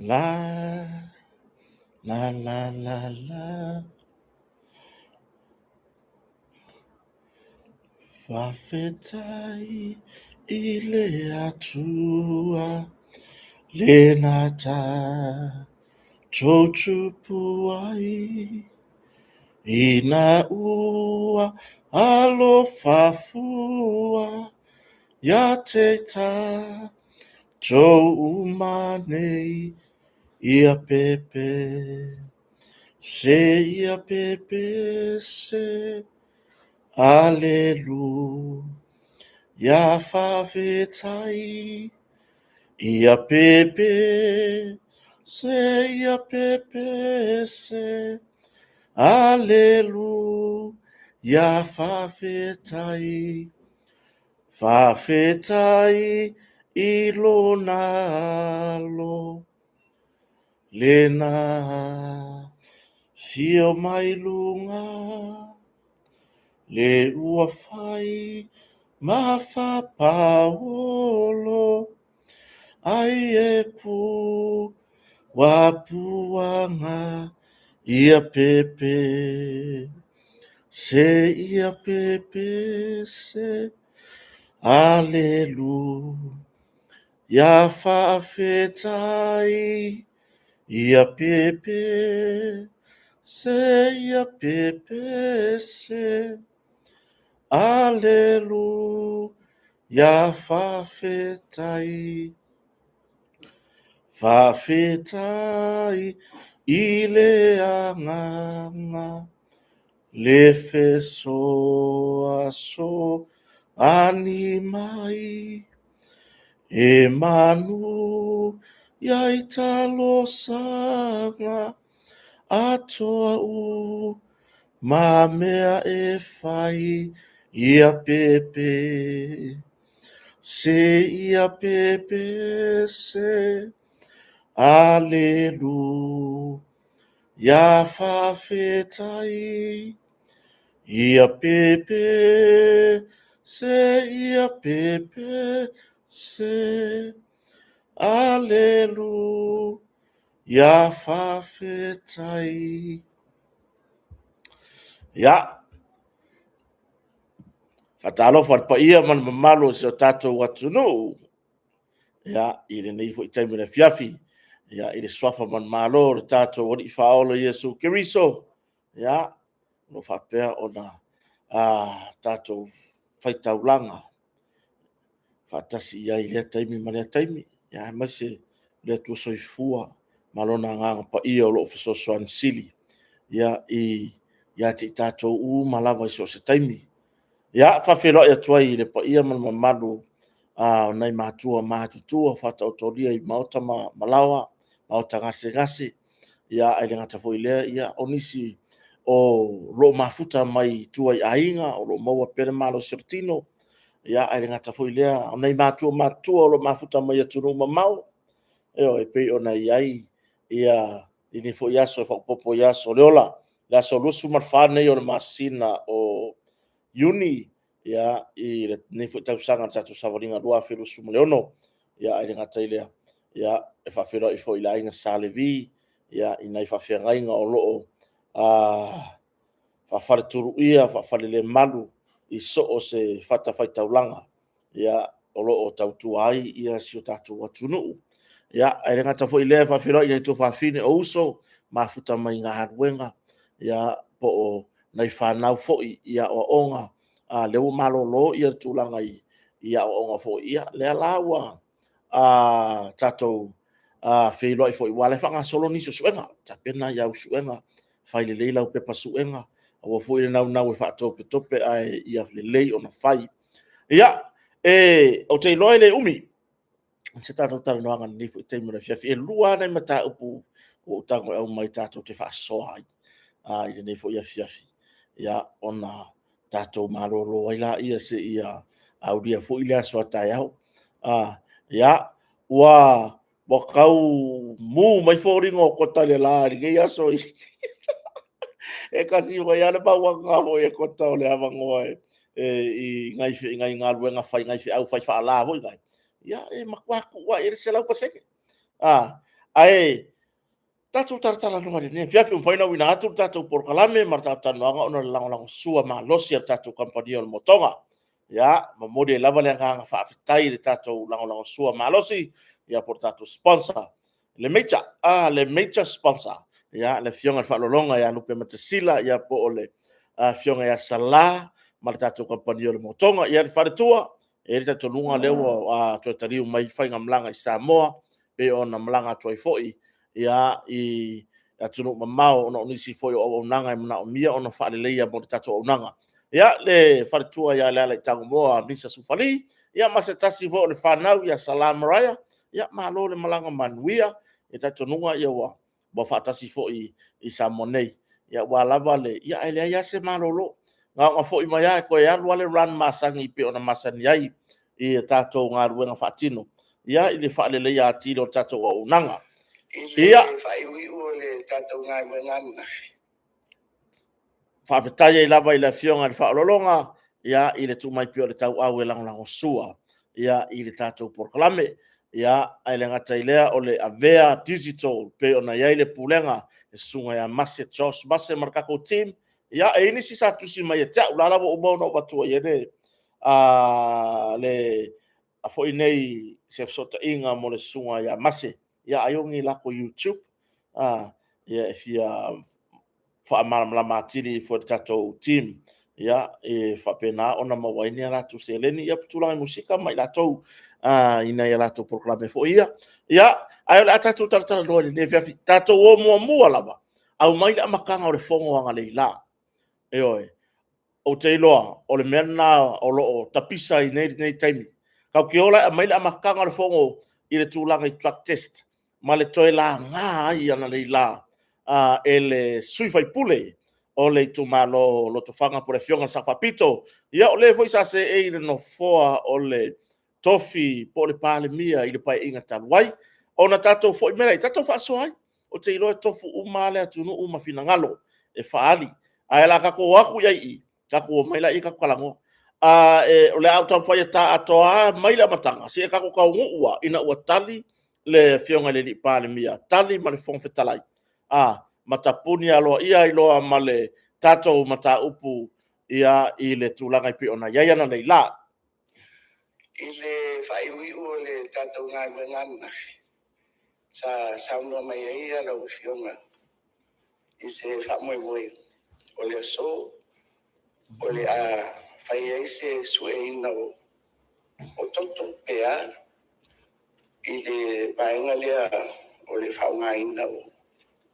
La la la la la. Faafetai i le Atua lena tatou tupu ai ina ua alofa fua ia te tatou uma nei ia pepe se ia pepe se Aleluia, faafetai ia pepe se ia pepe se Aleluia, faafetai faafetai i lona alo lena afio mai luga le ua fai ma faapaolo ai e puapuaga ia pepe se ia pepe se Aleluia faafetai ia pepe se ia pepe se Aleluia faafetai faafetai i le agaga le fesoasoani mai e manu ia i talosaga atoa uma mea e fai ia pepe se ia pepe se Aleluia faafetai ia pepe se ia pepe se Aleluia faafetai. Ia, faatalofa i le paia ma le mamalu o si o tatou atunuu. Ia, i lenei foi taimi o le afiafi, ia, i le suafa manumalo o le tatou Alii Faaola Iesu Keriso, ia, o lo o faapea ona tatou faitaulaga faatasi i ai i lea taimi ma lea taimi, ia aemaise le Atua Soifua ma Lona Agaga Paia o lo o fesoasoani sili ia te i tatou uma lava i so o se taimi. Ia, e faafeiloai atu ai i le paia ma le mamalu o nai matua matutua o faataotolia i maota ma laoa, maota gasegase, ia ae le gata foi i lea, ia o nisi o lo o mafuta mai tua i aiga o lo o maua pea le malosi o le tino, ia ae le gata foi i lea o nai matua matutua o lo o mafuta mai i atunuu mamao, ioe, e pei ona i ai ia lenei foi aso e faaopoopo i aso o le ola, le aso 24 lenei o le masina o Iuni, ia, i lenei foi tausaga o le tatou savaliga 2026. Ia ae le gata i lea, ia e faafeiloai foi i le Aiga Sa Levi, ia i nai faafeagaiga o lo o faafaletuluia, faafalelemalu i so o se fatafaitaulaga ia o lo o tautua ai si o tatou atunuu. Ia, ae le gata foi i lea, e faafeiloai i nai tuafafine o uso, mafuta mai galuega, ia po o nai fanau foi i aoaoga, a lea ua malolo le tulaga i aoaoga foi, ia lea la ua tatou feiloai foi, aua o la e faagasolo nisi o suega, tapena au suega, fai lelei lau pepa suega, aua foi le naunau e faatopetope, ae ia lelei ona fai. Ia, ou te iloa e le umi se tatou talanoaga i lenei foi taimi o le afiafi. E 2 lava nai mataupu ua ou tago e aumai tatou te faasoa ai i lenei foi afiafi, ia, ona tatou malolo ai lea seia aulia foi le aso a taeao. Ia, ua tau mu mai foliga o Kota i le la i lenei aso. E tasi foi lava le mauga foi e Kota o le avanoa i nai galuega fai, nai feau fai faala foi nai, ia e matua tuu lava i ai le 100%. Ae tatou talatalanoa i lenei afiafi, ua mafai ona auina atu le tatou polokalame ma le tatou talanoaga ona o le lagolagosua malosi a le tatou kamupani o le Motoga. Ia, momoli ai lava le agaga faafetai i le tatou lagolagosua malosi, ia po o le tatou sponsor, le major, le major sponsor, ia le Afioga i le Faaaloaloga ia Lupematasila po o le Afioga ia Sala ma le tatou kamupani o le Motoga. Ia le faletua, e i ai le talitonuga o lea ua toe taliu mai faigamalaga i Samoa, pei ona malaga atu ai foi i atunuu mamao ona o nisi foi o auaunaga e manaomia ona faaleleia mo le tatou auaunaga. Ia, le faletua ia Lealailepule Tagomoa Misa Sufali, ia ma se tasi foi o le fanau ia Sala Maraia, ia malo le malaga manuia. E i ai le talitonuga ua faatasi foi i Samoa nei, aua lava le… ae leai lava se malolo, na ona foi mai lava e toe alu lava le run masani pei ona masani ai i a tatou galuega faatino i le faaleleia atili o le tatou auaunaga. I le faaiuiu o le tatou galuega ananafi. Faafetai ai lava i le Afioga i le Faaaloaloga i le tuu mai pea o le tauau e lagolagosua i le tatou polokalame. Ae le gata i lea o le Avea Digital pei ona i ai le pulega, le Susuga ia Mase Josh Mase ma le tatou team. Ia, e i ai nisi sa tusi mai ia te au, o la e la ua uma ona ou avatua i ai le foi nei se fesootaiga mo le Susuga ia Mase, ai o ni latou YouTube e fia faamalamalama atili ifo e le tatou team, e faapena ona maua ai ni a latou seleni po o tulaga i musika ma i latou i nai a latou polokalame foi ia. Ia, ae o le a tatou talatalanoa i lenei afiafi. Tatou o muamua lava, aumai le amataga o le fono analeila. Ioe. Ou te iloa o le mea lena o lo o tapisa ai nei lenei taimi. Tatou te o la e aumai le amataga o le fono i le tulaga i drug test ma le toe laga ai analeila e le sui usufono o le itumalo o Lotofaga po o le Afioga i le Sao Faapito. Ia o le foi sa seei i le nofoa o le tofi po o le Palemia i le Paeaiga talu ai. Ona tatou foi mai lea, tatou faasoa ai. Ou te iloa e tofu uma lava le atunuu ma finagalo e faaali. Ae o le a tatou o atu i ai i i, tatou omai lea tatou talanoa. O le a ou taumafai e ta atoa lava mai le amataga seia tatou taunuu lava ina ua tali le Afioga i le Palemia, tali ma le Fofoga Fetalai ma tapuni aloaia ai loa ma le tatou mataupu i le tulaga e pei ona i ai analeila. I le faaiuiu o le tatou galuega ananafi, sa saunoa mai ai lau Afioga i se faamoemoe o le aso o le a fai ai se sueina o toto pe a i le vaega lea o le faaaogaina o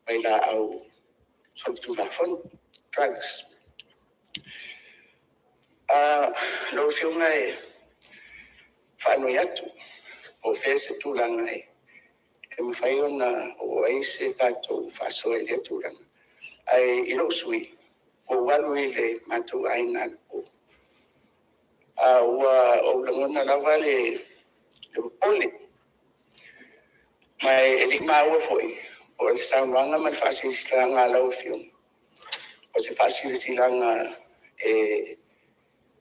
vailaau solitulafono, drugs. Lau Afioga e faanoi atu, po o fea se tulaga e mafai ona oo i ai se tatou faasoa i lea tulaga. Ae i lou sui usufono, ua ou alu i le matou aiga anapo, a ua ou lagona lava le popole. Ma e le i maua foi po o le saunoaga ma le faasilasilaga a lau Afioga, o se faasilasilaga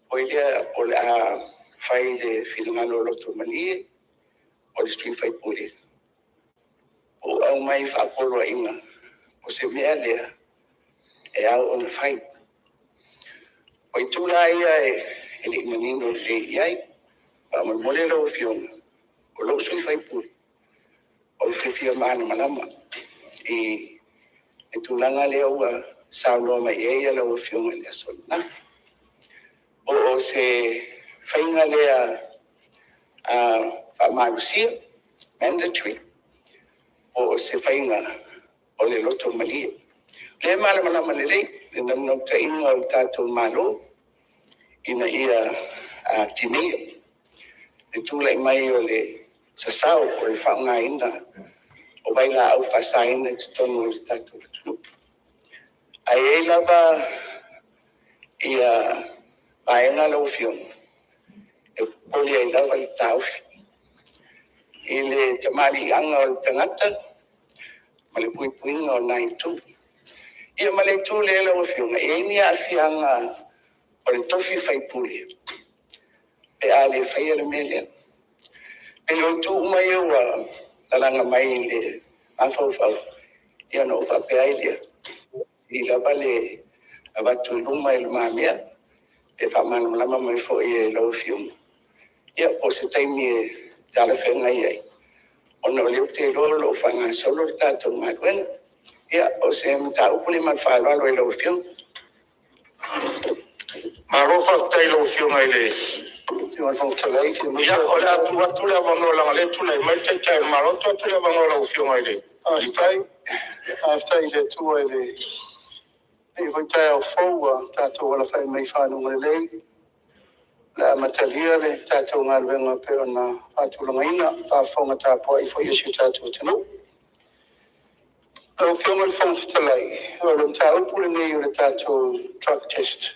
foi lea o le a fai i le finagalo lotomalie o le sui usufono, po ua aumai faapoloaiga, o se mea lea e ao ona fai. O itu la ia e le i manino lelei i ai. Faamolemole lau Afioga, o lou sui usufono, ou te fia malamalama i le tulaga lea ua saunoa mai i ai lau Afioga i le aso ananafi. Po o se faiga lea faamalosia, mandatory, po o se faiga o le loto malie. O lea e malamalama lelei le naunautaiga o le tatou Malo ina ia tineia le tulai mai o le sasao o le faaaogaina o vailaau faasaina i totonu o le tatou atunuu. Ae i ai lava vaega lau Afioga e popole ai lava le taofi i le tamaliiaga o le tagata ma le puipuiga o lena itu. Ia ma le itu lea lau Afioga, e i ai ni aafiaga o le tofi faipule pe a le faia le mea lea? E pei o itu uma ia ua lalaga mai i le mafaufau, ia ona ou faapea ai lea, sili lava le avatu i luma i lumamea e faamalamalama mai foi e lau Afioga, ia po o se taimi e talafeagai ai, ona o lea ou te iloa o lo o faagasolo le tatou galuega. Ia, o se mataupu lea ma le faaaloalo i lau Afioga. Malo faafetai i lau Afioga i le… Ia, o le a tuu atu le avanoa leaga o lea e tulai mai le Taitai o le Malo. Tuu atu le avanoa i lau Afioga i le… Faafetai. Faafetai i le Atua i lenei foi taeao fou ua tatou alafai mai i faguga lelei, o le a amatalia le tatou galuega e pei ona faatulagaina, a o faafofoga tapuai foi si o tatou atunuu. Lau Afioga i le Fofoga Fetalai, o le mataupu lenei o le tatou drug test,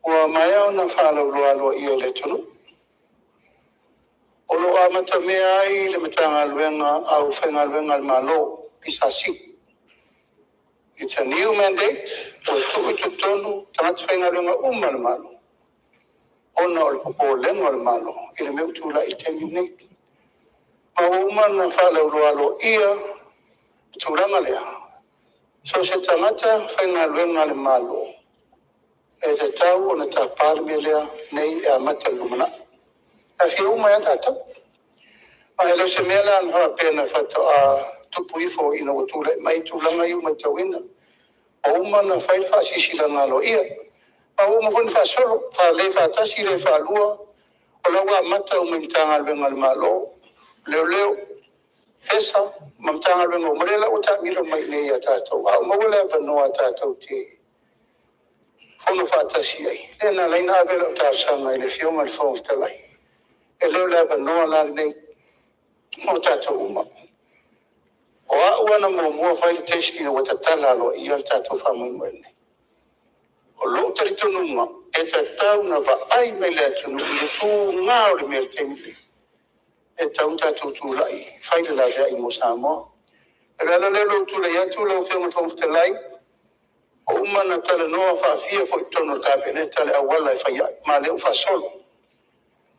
ua maea ona faalauiloa aloaia i le atunuu. O lo o amatamea ai le Matagaluega a le Aufaigaluega a le Malo, PSC. It's a new mandate ua tuu i totonu tagata faigaluega uma a le Malo ona o le popolega o le Malo i le mea ua tulai i le taimi lenei. Ma ua uma ona faalauiloa aloaia le tulaga lea, so o se tagata faigaluega a le Malo, e tatau ona tapa le mea lenei e amata i le lumanai, e aafia uma ai lava tatou. Ma e le o se mea la faapea faatoa tupu ifo ina ua tulai mai tulaga ia ua matauina. Ua uma ona fai le faasilasilaga aloaia, ma ua uma foi ona faasolo, le faatasi le faalua, o la ua amata uma i Matagaluega a le Malo, Leoleo, FESA ma Matagaluega uma, lea la ua taamilo mai i ia tatou. A ua maua le avanoa tatou te fono faatasi ai, lea na ala ai ona ave lau talosaga i le Afioga i le Fofoga Fetalai, e le o le avanoa la lenei mo tatou uma. O au lava na muamua fai le test ina ua tatala aloaia le tatou faamoemoe lenei. O lou talitonuga, e tatau ona vaai mai le atunuu i le tuga o le mea i le taimi lenei. E tatau ona tatou tulai e fai le laveai mo Samoa. O le ala lea o lou tulai atu lau Afioga i le Fofoga Fetalai, ua uma ona talanoa faafia foi i totonu o le Kapeneta le auala e fai ai, ma o lea ua faasolo.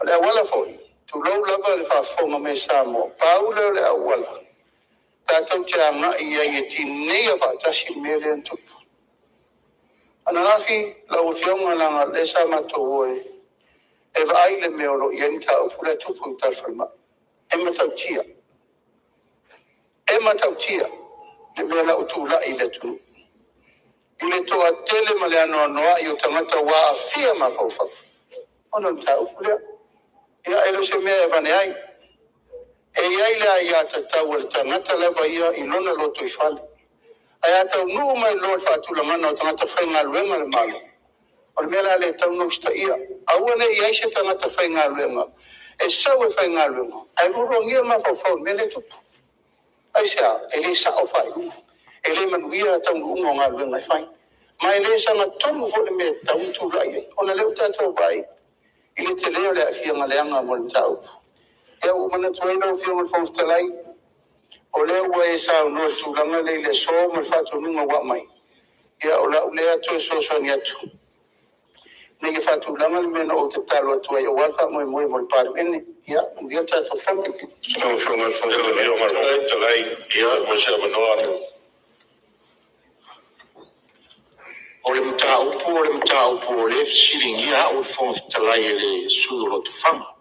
O le auala foi, tulou lava le faafofoga mai a Samoa, pau lea o le auala tatou te agai ai e tineia faatasi le mea lea na tupu. Ananafi lau Afioga leaga o lea sa matou o e vaai le mea o lo o i ai le mataupu la e tupu i uta i le falemai. E matautia, e matautia le mea la ua tulai i le atunuu i le toatele ma le anoanoai o tagata ua aafia mafaufau ona o le mataupu lea. Ia e le o se mea e avane ai, e i ai le aiatatau a le tagata lava ia i lona lotoifale. Ae a taunuu mai loa i le faatulagaga o tagata faigaluega a le Malo, o le mea la lea e tatau ona usitaia. Aua ne i i ai se tagata faigaluega e sau e faigaluega ae uluagia mafaufau i le mea lea e tupu. Aisea? E le sao faaiuga, e le manuia taunuuga o galuega e fai. Ma e le sagatonu foi le mea e tatau ona tulai ai, ona o lea ua tatou vaai i le tele o le aafiaga leaga mo le mataupu. Ia ua ou manatu ai lau Afioga i le Fofoga Fetalai, o lea ua e saunoa i le tulaga lea i le aso ma le faatonuga ua aumai, ia o lau lea toe fesoasoani atu ina ia faatulaga le mea na ou tatalo atu ai aua le faamoemoe mo le Palemene. Ia manuia le tatou Fono. O le mataupu o le mataupu o lea e fesiligia au e le Fofoga Fetalai e le sui usufono o Lotofaga.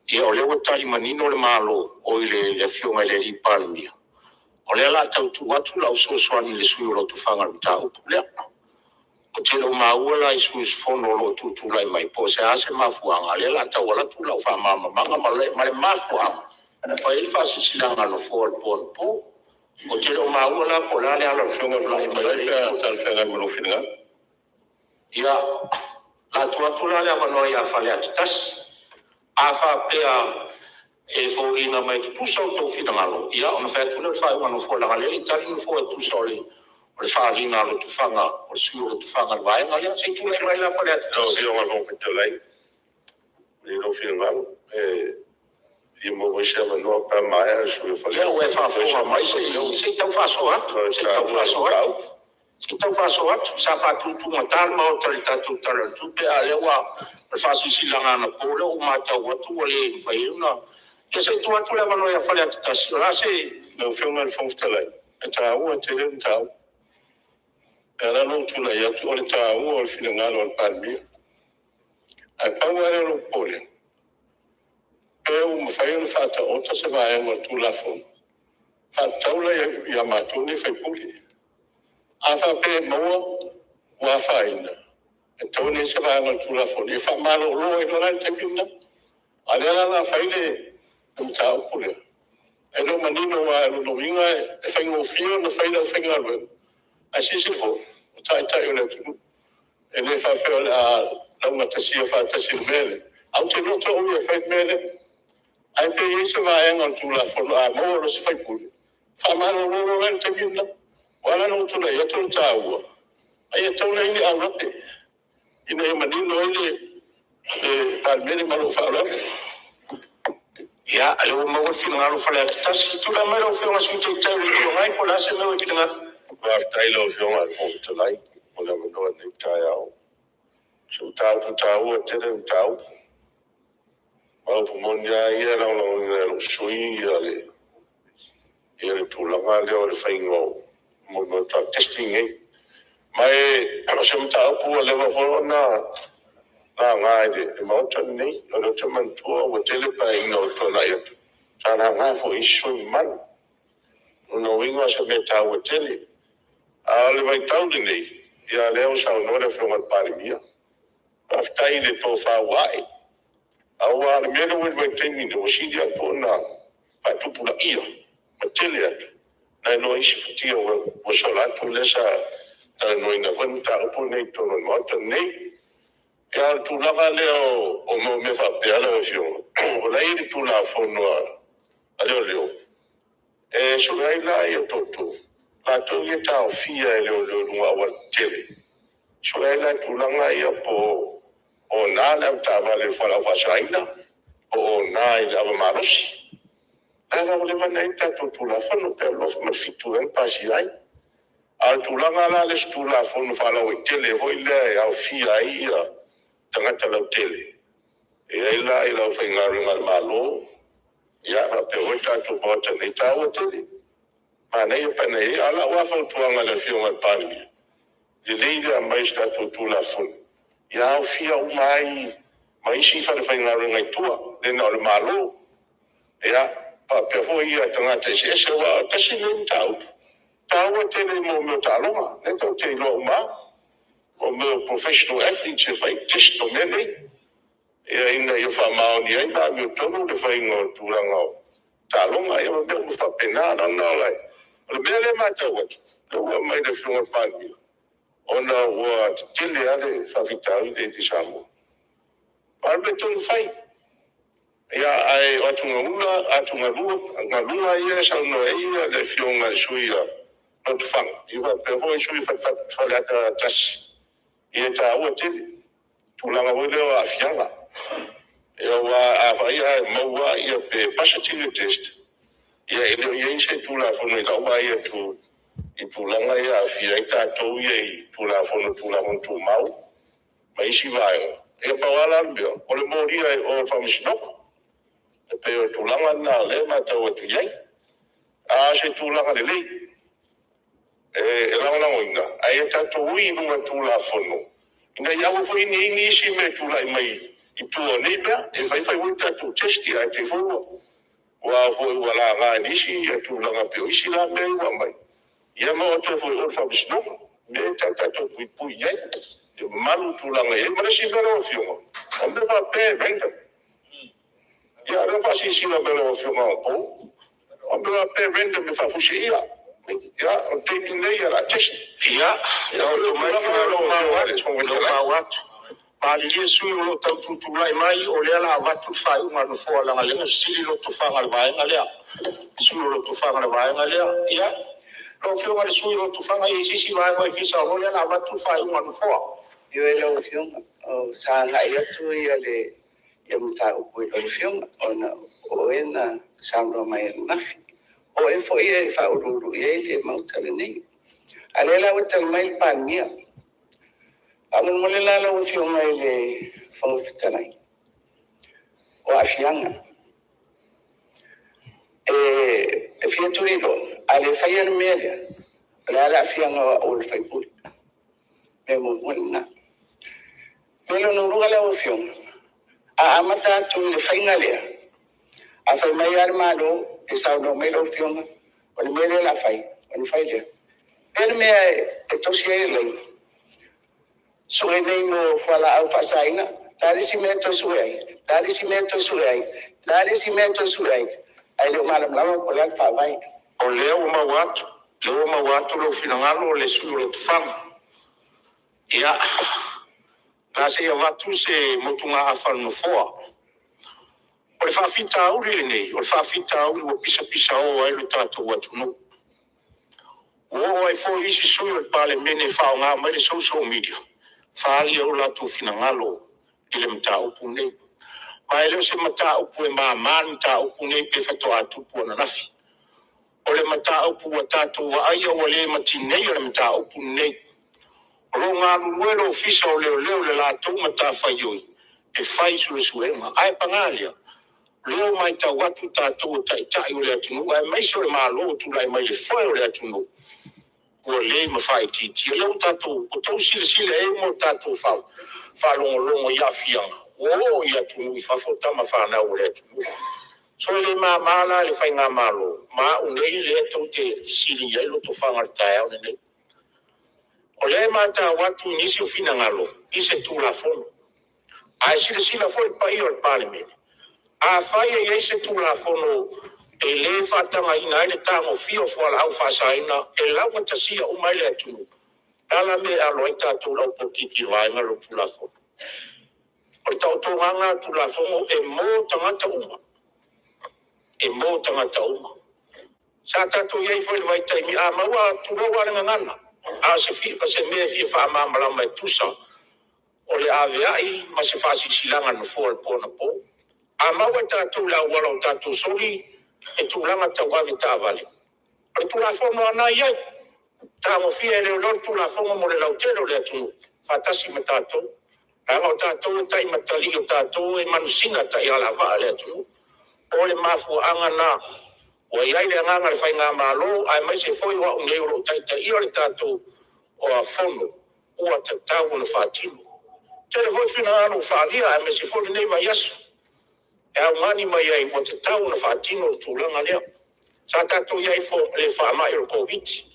Ia o lea ua tali manino le Malo, oi le Afioga i le Palemia, o lea o le a tau tuu atu lau fesoasoani i le sui usufono o Lotofaga i le mataupu lea. Ou te le o maua la i sui usufono o lo o tutulai mai po o se a se mafuaaga, o lea o le a tau avatu lau faamalamalamaga ma le mafuaaga na fai ai le faasilasilaga a le Nofoa i le po anapo. Ou te le o maua la po o le a le ala o le fetulalai mai o lea itu. Ia, o le a tuu atu la le avanoa ia Faleata 1. A faapea e foliga mai e tutusa outou finagalo, ia ona fai atu lea o le faaiuga a le Nofoa leaga o lea e le i tali le Nofoa e tusa o le faaaliga a Lotofaga, o le sui usufono o Lotofaga i le vaega lea. Se i tulai mai la Faleata 1. Lau Afioga i le Fofoga Fetalai, malie lou finagalo, e fia maua foi se avanoa pe a maea le sui usufono o Faleata. Ia ua e faafofoga mai, se i tau faasoa atu, se i tau faasoa atu. Se i tau faasoa atu. Sa faatutugata le Maota i le tatou Tala o le Tupe, a o lea ua… o le faasilasilaga anapo lea ua matau atu ua le mafai ai ona Ia se i tuu atu le avanoa ia Faleata 1, o le a se… Lau Afioga i le Fofoga Fetalai, e taua tele le mataupu. E ala ona ou tulai atu, o le taua o le finagalo o le Palemia. Ae pau lava lea o lou popolega, pe ua mafai ona faataoto se vaega o le Tulafono, e faatatau la ia matou nei sui usufono. A faapea e maua ua afaina, e tatau ona i ai se vaega o le Tulafono e faamalolo ai loa la i le taimi lena. A o lea la o le a fai le mataupu lea, e le o manino aua o lona uiga e faigofie ona fai e le aufaigaluega, ae silasila foi, o Taitai o le atunuu. E le faapea o le a laugatasia faatasi i le mea lea, ae ou te loto au ia e fai le mea lea. Ae pe i ai se vaega o le Tulafono a maua loa e se sui usufono, faamalolo loa la i le taimi lena. Ua ala la ona ou tulai atu o le taua, ai e tatau ona i ai ni aulape ina ia manino ai le Palemene. Ma lou faaaloalo. Ia, o lea ua maua le finagalo o Faleata 1. Tulai mai lau Afioga i le Sui Taitai o le Itu Agai, po o le a se mea ua e finagalo ai. Faafetai i lau Afioga i le Fofoga Fetalai mo le avanoa i lenei taeao. O se mataupu taua tele le mataupu. O le upu moni lava ia, e lagolagoina e lou sui usufono le tulaga lea o le faiga o mea o drug testing nei. Ma o se mataupu ua leva foi ona laga i le Maota lenei. O lea ou te manatua ua tele Paeaiga ua tuanai atu sa laga foi e isi sui usufono mamalu. O lona uiga o se mea e taua tele. A o le vaitau lenei, ia o lea ua saunoa le Afioga i le Palemia, faafetai i le tofa ua ae. Aua o le mea lea ua i ai i le vaitaimi lenei, ua sili atu ona faatupulaia ma tele atu nai lo isi futia ua sola atu lea sa talanoaina foi le mataupu lenei i totonu o le Maota lenei. Ia, a o le tulaga lea o mea faapea lau Afioga, o la e i ai i le Tulafono a Leoleo, e sue ai la toto, latou ia e taofia e leoleo i luga o aualatetele, e sue ai la i tulaga ia po o ona le avetaavale i le fualaau faasaina, po o ona i le ava malosi. O lena la ua leva ona i ai le tatou Tulafono, pe 2007 ea na pasia ai. A o le tulaga la lea o se Tulafono faalauaitele foi lea e aofia ai tagata lautele, e i ai la le aufaigaluega a le Malo, ia faapea foi le tatou Maota nei, e taua tele, manaia pe ana i ai. A o lau lava fautuaga i le Afioga i le Palemia, lelei le aumai o se tatou Tulafono, ia aofia uma ai ma isi falefaigaluega i tua, le na o le Malo, ia faapea foi tagata eseese. Aua tasi lenei mataupu e taua tele i mea o taaloga, lea tou te iloa uma lava, o mea o professional athletes e fai test o mea nei, ina ia faamaoni ai ma amiotonu le faiga o tulaga o taaloga, ia ma mea uma faapena. O le mea lea e matau atu, lea ua aumai e le Afioga i le Palemia, ona ua tetele lava le faafitauli lea i Samoa. A o le mea tonu fai, ae o atugaluga ia e saunoa ai le Afioga i le sui usufono o Lotofaga, ia faapea foi le sui usufono o Faleata 1, ia e taua tele tulaga foi lea o aafiaga. Aua afai ae maua pe positive le test, ia e le o i ai se Tulafono i lau vaai atu i tulaga ia e aafia ai tatou ia i Tulafono o Tulafono Tumau ma isi vaega. Ia pau lava la le mea, o le molia i o i le Faamasinoga. E pei o le tulaga lena o lea e matau atu i ai. A o se tulaga lelei, e lagolagoina, ae ia tatou ui i luga o le Tulafono, ina ia aua foi ne i i ai nisi mea e tulai mai i tua o nei mea. E fai fai foi tatou test ae te i foi ua laga e nisi tulaga e pei o isi la mea ia ua aumai, ia ma oo atu ai foi i o i le Faamasinoga. O mea ia e tatau ona tatou puipui i ai, ia malu tulaga e i ai. Ma le isi mea lau Afioga, o mea faapea e random. Ia o lea ua faasilasila mai e lau Afioga anapo, o mea faapea e random e faafuaseia. Ia, o le taimi lenei o le a test. Ia, taoto mai le finagalo. Malilie sui usufono o lo o tau tutulai mai, o lea o le a avatu le faaiuga a le Nofoa, leaga o lea na fesili Lotofaga i le vaega lea, le sui usufono o Lotofaga i le vaega lea. Ia, lau Afioga i le sui usufono o Lotofaga e i ai se isi vaega o e fia saunoa o lea o le a avatu le faaiuga a le Nofoa. Ioe lau Afioga, sa agai atu le mataupu i lau Afioga ona o oe na saunoa mai ananafi. O oe foi e faauluulu i ai le Maota lenei. A o lea la ua tali mai le Palemia. Faamolemole la lau Afioga i le Fofoga Fetalai, o aafiaga. E fia tuliloa, a le faia le mea lea, o le a le aafiaga o au o le sui usufono? Mea muamua lena. O le mea lona lua lau Afioga, a amata atu i le faiga lea, a fai mai lava le Malo, e saunoa mai lau Afioga, o le mea lea o le a fai, ona fai lea. O le a le mea e tosi ai le laina? Sue nei mo fualaau faasaina, o le a le isi mea e toe sue ai? O le a le isi mea e toe sue ai? O le a le isi mea e toe sue ai? Ae le o malamalama po o le a le faavae. O lea ua maua atu, o lea ua maua atu lou finagalo le sui usufono o Lotofaga. Ia, o le a se i avatu se motugaafa a le Nofoa. O le faafitauli lenei, o le faafitauli ua pisapisao ai lo tatou atunuu. Ua oo ai foi isi sui usufono o le Palemene e faaaoga mai le social media faaali ai o latou finagalo i le mataupu lenei. Ma e le o se mataupu e mama le mataupu lenei pe faatoa tupu ananafi. O le mataupu ua tatou vaaia ua le ma tineia le mataupu lenei. O lo o galulue le Ofisa o Leoleo i le latou matafaioi e fai suesuega. Ae paga lea, o lea ua matau atu tatou o taitai o le atunuu aemaise o le Malo o tulai mai i le foe o le atunuu, ua le ma faaitiitia. O lea ua tatou, ua outou silasila i ai ma tatou faalogologo i aafiaga ua oo i atunuu i fafo tama fanau a le atunuu. So e le mama la i le faigamalo ma au nei lea tou te fesiligia ai Lotofaga i le taeao lenei. O lea e matau atu i nisi o finagalo i se Tulafono, ae silasila foi le paia o le Palemene, afai e i ai se Tulafono e le faatagaina ai le tagofia o fualaau faasaina e laugatasia uma ai le atunuu, o le a la le mea e alo ai tatou le aupolokiki i le vaega lea o le Tulafono? O le taotoga lava lena o le Tulafono e mo tagata uma, e mo tagata uma. Sa tatou i ai foi i le vaitaimi, a maua, tulou lava le gagana, a o se mea e fia faamalamalama e tusa o le aveai ma se faasilasilaga a le Nofoa i le po anapo. A maua e tatou i le auala o tatou soli le tulaga tau avetaavale, o le Tulafono lava lena e i ai, tagofia e leoleo le Tulafono mo le lautele o le atunuu faatasi ma tatou, leaga o tatou e taimatalii, o tatou e manusina taialavaa a le atunuu. O le mafuaaga lena ua i ai le agaga o le faigamalo aemaise foi o au nei o lo o taitaia le tatou Fono, ua tatau ona faatino. E tele foi finagalo ua faaalia aemaise foi lenei vaiaso e augani mai ai ua tatau ona faatino le tulaga lea. Sa tatou i ai foi i le faamai o le Koviti-19,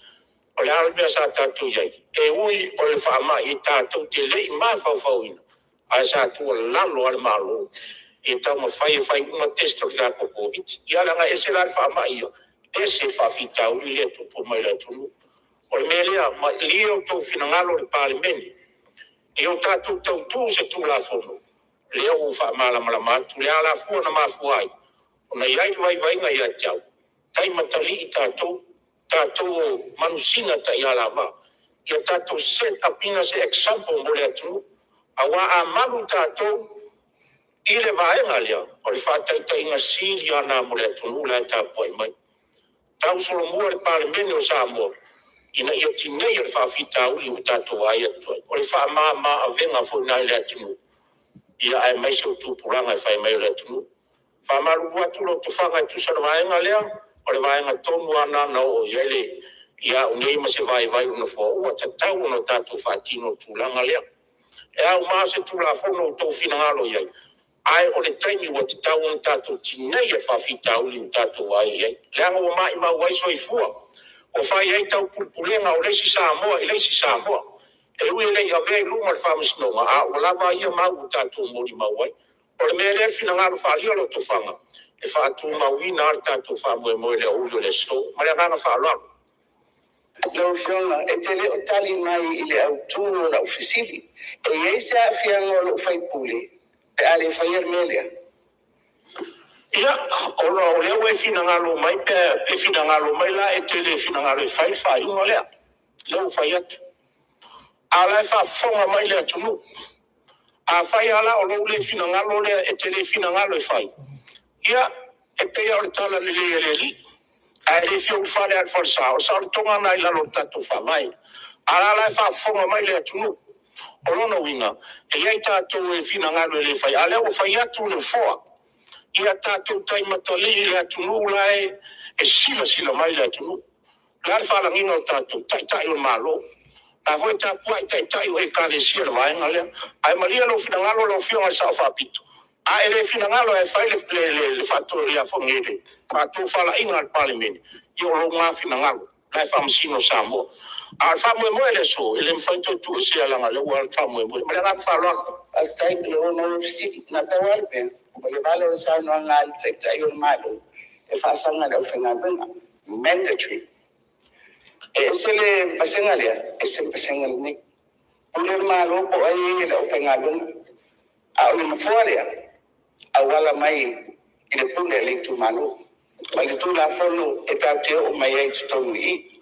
o le a le mea sa tatou i ai? E ui o le faamai tatou te le i mafaufauina, ae sa tuualalo lava le Malo ia taumafai e fai uma test o le tatou Koviti-19. Ia leaga e ese la le faamai ia, ese le faafitauli lea e tupu mai i le atunuu. O le mea lea, malie outou finagalo le Palemene, ia o tatou tautu se Tulafono, lea ua ou faamalamalama atu le alafua na mafua ai ona i ai le vaivaiga ia te au, taimatalii tatou, tatou o manusina taialavaa, ia tatou set up ina se example mo le atunuu. Aua a malu tatou i le vaega lea, o le faataitaiga sili lava lena mo le atunuu la e tapuai mai. Tausolomua i le Palemene o Samoa ina ia tineia le faafitauli ua tatou vaai atu ai. O le faamama avega foi lena i le atunuu, aemaise o tupulaga e fai mai o le atunuu. E faamalulu atu Lotofaga e tusa o le vaega lea, o le vaega tonu lava lena na oo i ai au nei ma se vaivai o le Nofoa, ua tatau ona tatou faatino le tulaga lea. E ao ma se Tulafono ua outou finagalo i ai, ae o le taimi ua tatau ona tatou tineia le faafitauli ua tatou vaai i ai, leaga ua maumau ai soifua, ua fai ai taupulepulega o le isi Samoa i le isi Samoa. E ui e le i avea i luma o le Faamasinoga, a ua lava ia mau ua tatou molimau ai. O le mea lea le finagalo faaalia o Lotofaga, e faatumauina lava le tatou faamoemoe i le aoauli o le aso. Ma le agaga faaaloalo. Lau Afioga, e te le o tali mai i le autu o lau fesili. E i ai se aafiaga o lou sui usufono pe a le faia le mea lea? Ia, ona o lea ua e finagalo mai pe a e finagalo mai la e te le finagalo e fai le faaiuga lea, lea ua ou fai atu. A o la e faafofoga mai le atunuu. Afai lava la o lou le finagalo lea e te le finagalo e fai, ia, e pei lava o le talalelei a le Alii, a e le fia ulufale lava i le falesa, o le saolotoga lena i lalo o le tatou Faavae. A o la e faafofoga mai le atunuu. O lona uiga, e i ai tatou e finagalo e le faia, a o lea ua fai atu le Nofoa. Ia tatou taimatalii i le atunuu la e silasila mai le atunuu. O le a le faalagiga o tatou? Taitai o le Malo. O la foi e tapuai Taitai o Ekalesia i le vaega lea. Ae malie lou finagalo lau Afioga i le Sao Faapito, a e le finagalo e fai le faatofalaiga a le Palemene, ia o lou lena finagalo, o la e faamasino Samoa. A o le faamoemoe i le aso, e le mafai ona toe tuuesea leaga o lea ua alu le faamoemoe. Ma le agaga faaaloalo. Faafetai i lau fesili. Na pau lava le mea, o le vala o le saunoaga a le Taitai o le Malo, e faasaga i le aufaigaluega, mandatory. E ese le vasega lea, ese le vasega lenei. Pule le Malo po o ai e i le aufaigaluega, a o le Nofoa lea, e auala mai i le pule a le itumalo ma le Tulafono e tatou te oo mai ai i totonu i i.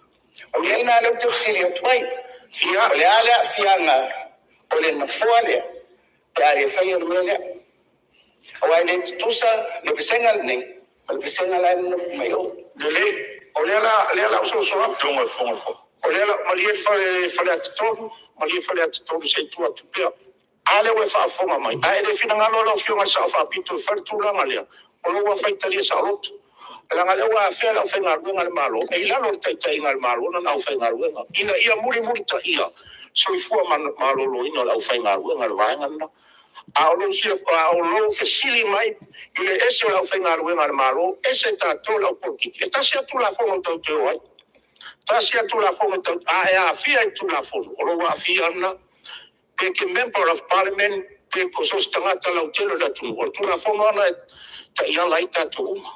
O le mea lena o lea ou te fesili atu ai, o le a le aafiaga o le Nofoa lea pe a le faia le mea lea? Aua e le tutusa le vasega lenei ma le vasega la e nonofo mai o. Lelei, o lea o le a ou soso atu. Malie Faleata 3, malie Faleata 3 se i tuu atu pea. A lea ua e faafofoga mai, a e le finagalo lau Afioga i le Sao Faapito e fai le tulaga lea, o lou lava faitalia saoloto. Leaga o lea ua afea le aufaigaluega a le Malo, e i lalo o le taitaiga a le Malo lana aufaigaluega, ina ia mulimulitaia soifua maloloina o le aufaigaluega, le vaega lena. A o lou fesili mai i le ese o le aufaigaluega a le Malo ese tatou le au polokiki, e tasi lava le Tulafono tatou te o ai. Tasi lava le Tulafono, a e aafia i le Tulafono, o lou aafia lena. Pe e te Member of Parliament pe so o se tagata lautele o le atunuu, o le Tulafono lava lena e taiala ai tatou uma.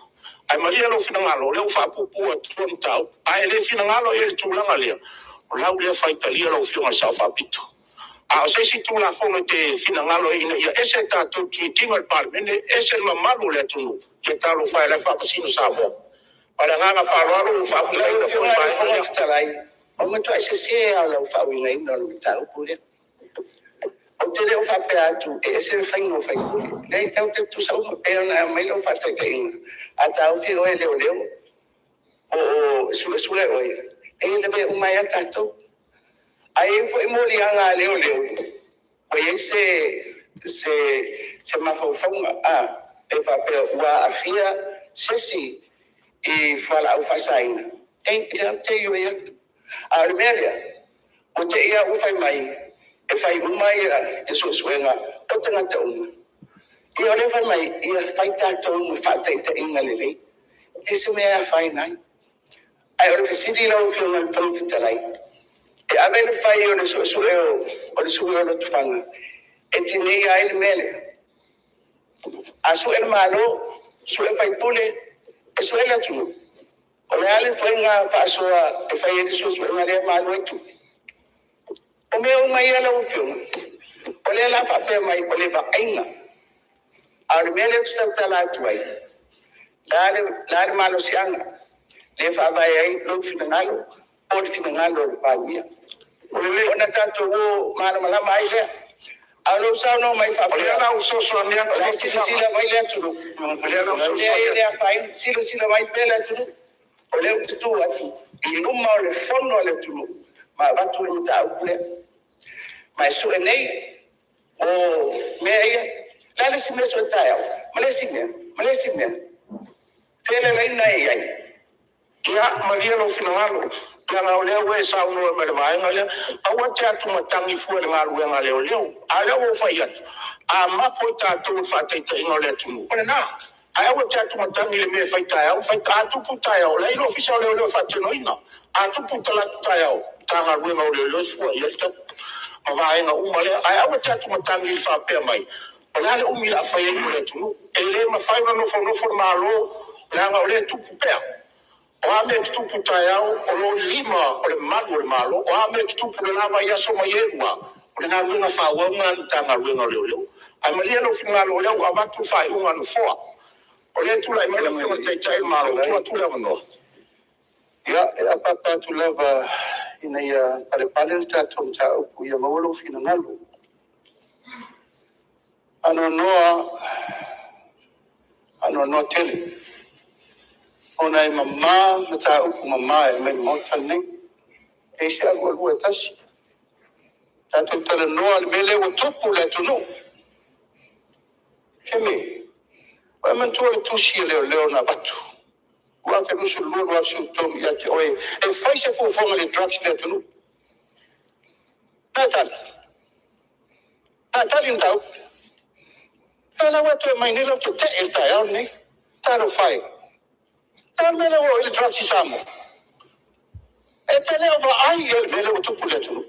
Ae malie lou finagalo, o lea ua faapuupuu atu le mataupu. A e le finagalo i le tulaga lea, o lau lea faitalia lau Afioga i le Sao Faapito. A o se isi Tulafono e te finagalo ai ina ia ese tatou i le treat ina o le Palemene ese le mamalu o le atunuu, ia talofa e o la e faamasino Samoa. Ma le agaga faaaloalo ua faauma foi le le vaega Fofoga lea. Fetalai, ua matuai sese lava o lau faauigaina o le mataupu lea. Ou te le o faapea atu e ese le faiga o faipule. E leai, tatou te tutusa uma. E pei ona aumai lau faataitaiga, a taofi oe e leoleo po o suesue oe, e lavea uma ai lava tatou. Ae i ai foi moliaga a leoleo ua i ai se mafaufauga e faapea ua aafia se isi i fualaau faasaina, o lea ou te ioe atu. A o le mea lea, ua te i lava ua fai mai e fai uma suesuega o tagata uma, ia o lea fai mai, ia fai tatou ma faataitaiga lelei. E leai se mea e afaina ai. Ae o le fesili lau Afioga i le Fofoga Fetalai, e ave le fai o le suesue o le sui usufono o Lotofaga e tineia ai le mea lea? A sue le Malo, sue faipule, e sue le atunuu? O le a le ituaiga faasoa e fai ai le suesuega lea ma alu ai tupe? O mea uma ia lau Afioga, o lea o le a faapea mai o le vaaiga. A o le mea lea ou te tautala atu ai, o le a le malosiaga lea e faavae ai lou finagalo po o le finagalo o le Palemia, ona tatou o malamalama ai lea. A o lou saunoa mai faapea o la e silasila mai le atunuu, leai e le afaina, silasila mai pea le atunuu. O lea ou te tu atu i luma o le Fono a le atunuu ma avatu le mataupu lea. Ma e sue nei o mea ia. O le a le isi mea e sue taeao? Ma le isi mea, ma le isi mea. O fea le laina e i ai? Ia, malie lou finagalo, leaga o lea ua e saunoa mai i le vaega lea. Aua e te atumatagi fua i le galuega a leoleo. A o lea ua ou fai atu, a mapo i tatou i le faataitaiga o le atunuu, o lena. Ae aua e te atumatagi i le mea e fai taeao ma fai ta… A tupu taeao, o la e i ai le Ofisa o Leoleo e faatinoina. A tupu talaatu taeao, Matagaluega o Leoleo e fua i ai le ma vaega uma lea. Ae aua e te atumatagi i le faapea mai, o le a le umi o le a fai ai mo le atunuu. E le mafai ona nofonofo le Malo leaga o lea e tupu pea. O a mea e tutupu taeao, o lo o i lima o le malu o le Malo. O a mea e tutupu i le la vaiaso ma i e lua, o le galuega faaauau lena a le Matagaluega o Leoleo. Ae malie lou finagalo o lea ua avatu le faaiuga a le Nofoa. O lea e tulai mai le Afioga i le Taitai o le Malo, tuu atu le avanoa. Ia, e apaapa atu lava ina ia palepale le tatou mataupu ia maua lou finagalo. A noanoa tele, ona e mama mataupu mama e aumai i le Maota lenei. E leai se alualua e tasi. Tatou talanoa i le mea lea ua tupu i le atunuu. Hemi, E manatua le tusi a leoleo na avatu 2022/2013 ia te oe e fai se fuafuaga i le drugs i le atunuu. Na e tali? Na e tali le mataupu? O lea la ua e toe aumai nei lau tetee i le taeao lenei. Talofa e! O le a le mea lea ua oo i ai le drugs i Samoa? E te le o vaai i ai i le mea lea ua tupu i le atunuu?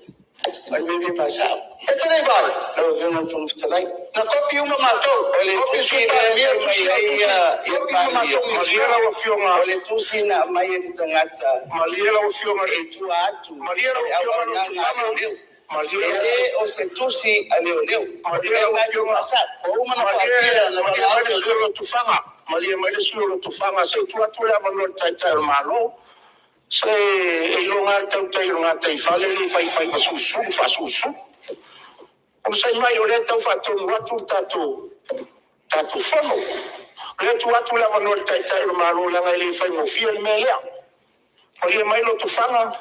O le mea e fia faasao. E te le i vaai? Lau Afioga i le Fofoga Fetalai. Na kopi uma matou. O le Kopi tusi le lea Palemia, e tusi aumai au ai tusi, ia kopi uma Palemia, matou Malie Minisita. lau Afioga, o le tusi na aumai e le tagata malie lau Afioga, e tua atu malie o lau le Afioga auaunaga a Lotofaga, leoleo. malie E lau le o se tusi a leoleo. O malie le lau mea lena e fia Afioga, faasao. Ua uma ona malie, faatia na malie valaau mai le sui leoleo. o Lotofaga, malie mai le sui o Lotofaga, se i tuu atu le avanoa i le Taitai o le Malo. Se e iloga lava le tautai o le gataifale le faifaiva susulu faasusu. Onosai mai o lea e tau faatonu atu le tatou Fono. O lea e tuu atu le avanoa i le Taitai o le Malo leaga e le faigofie le mea lea. Malie mai Lotofaga,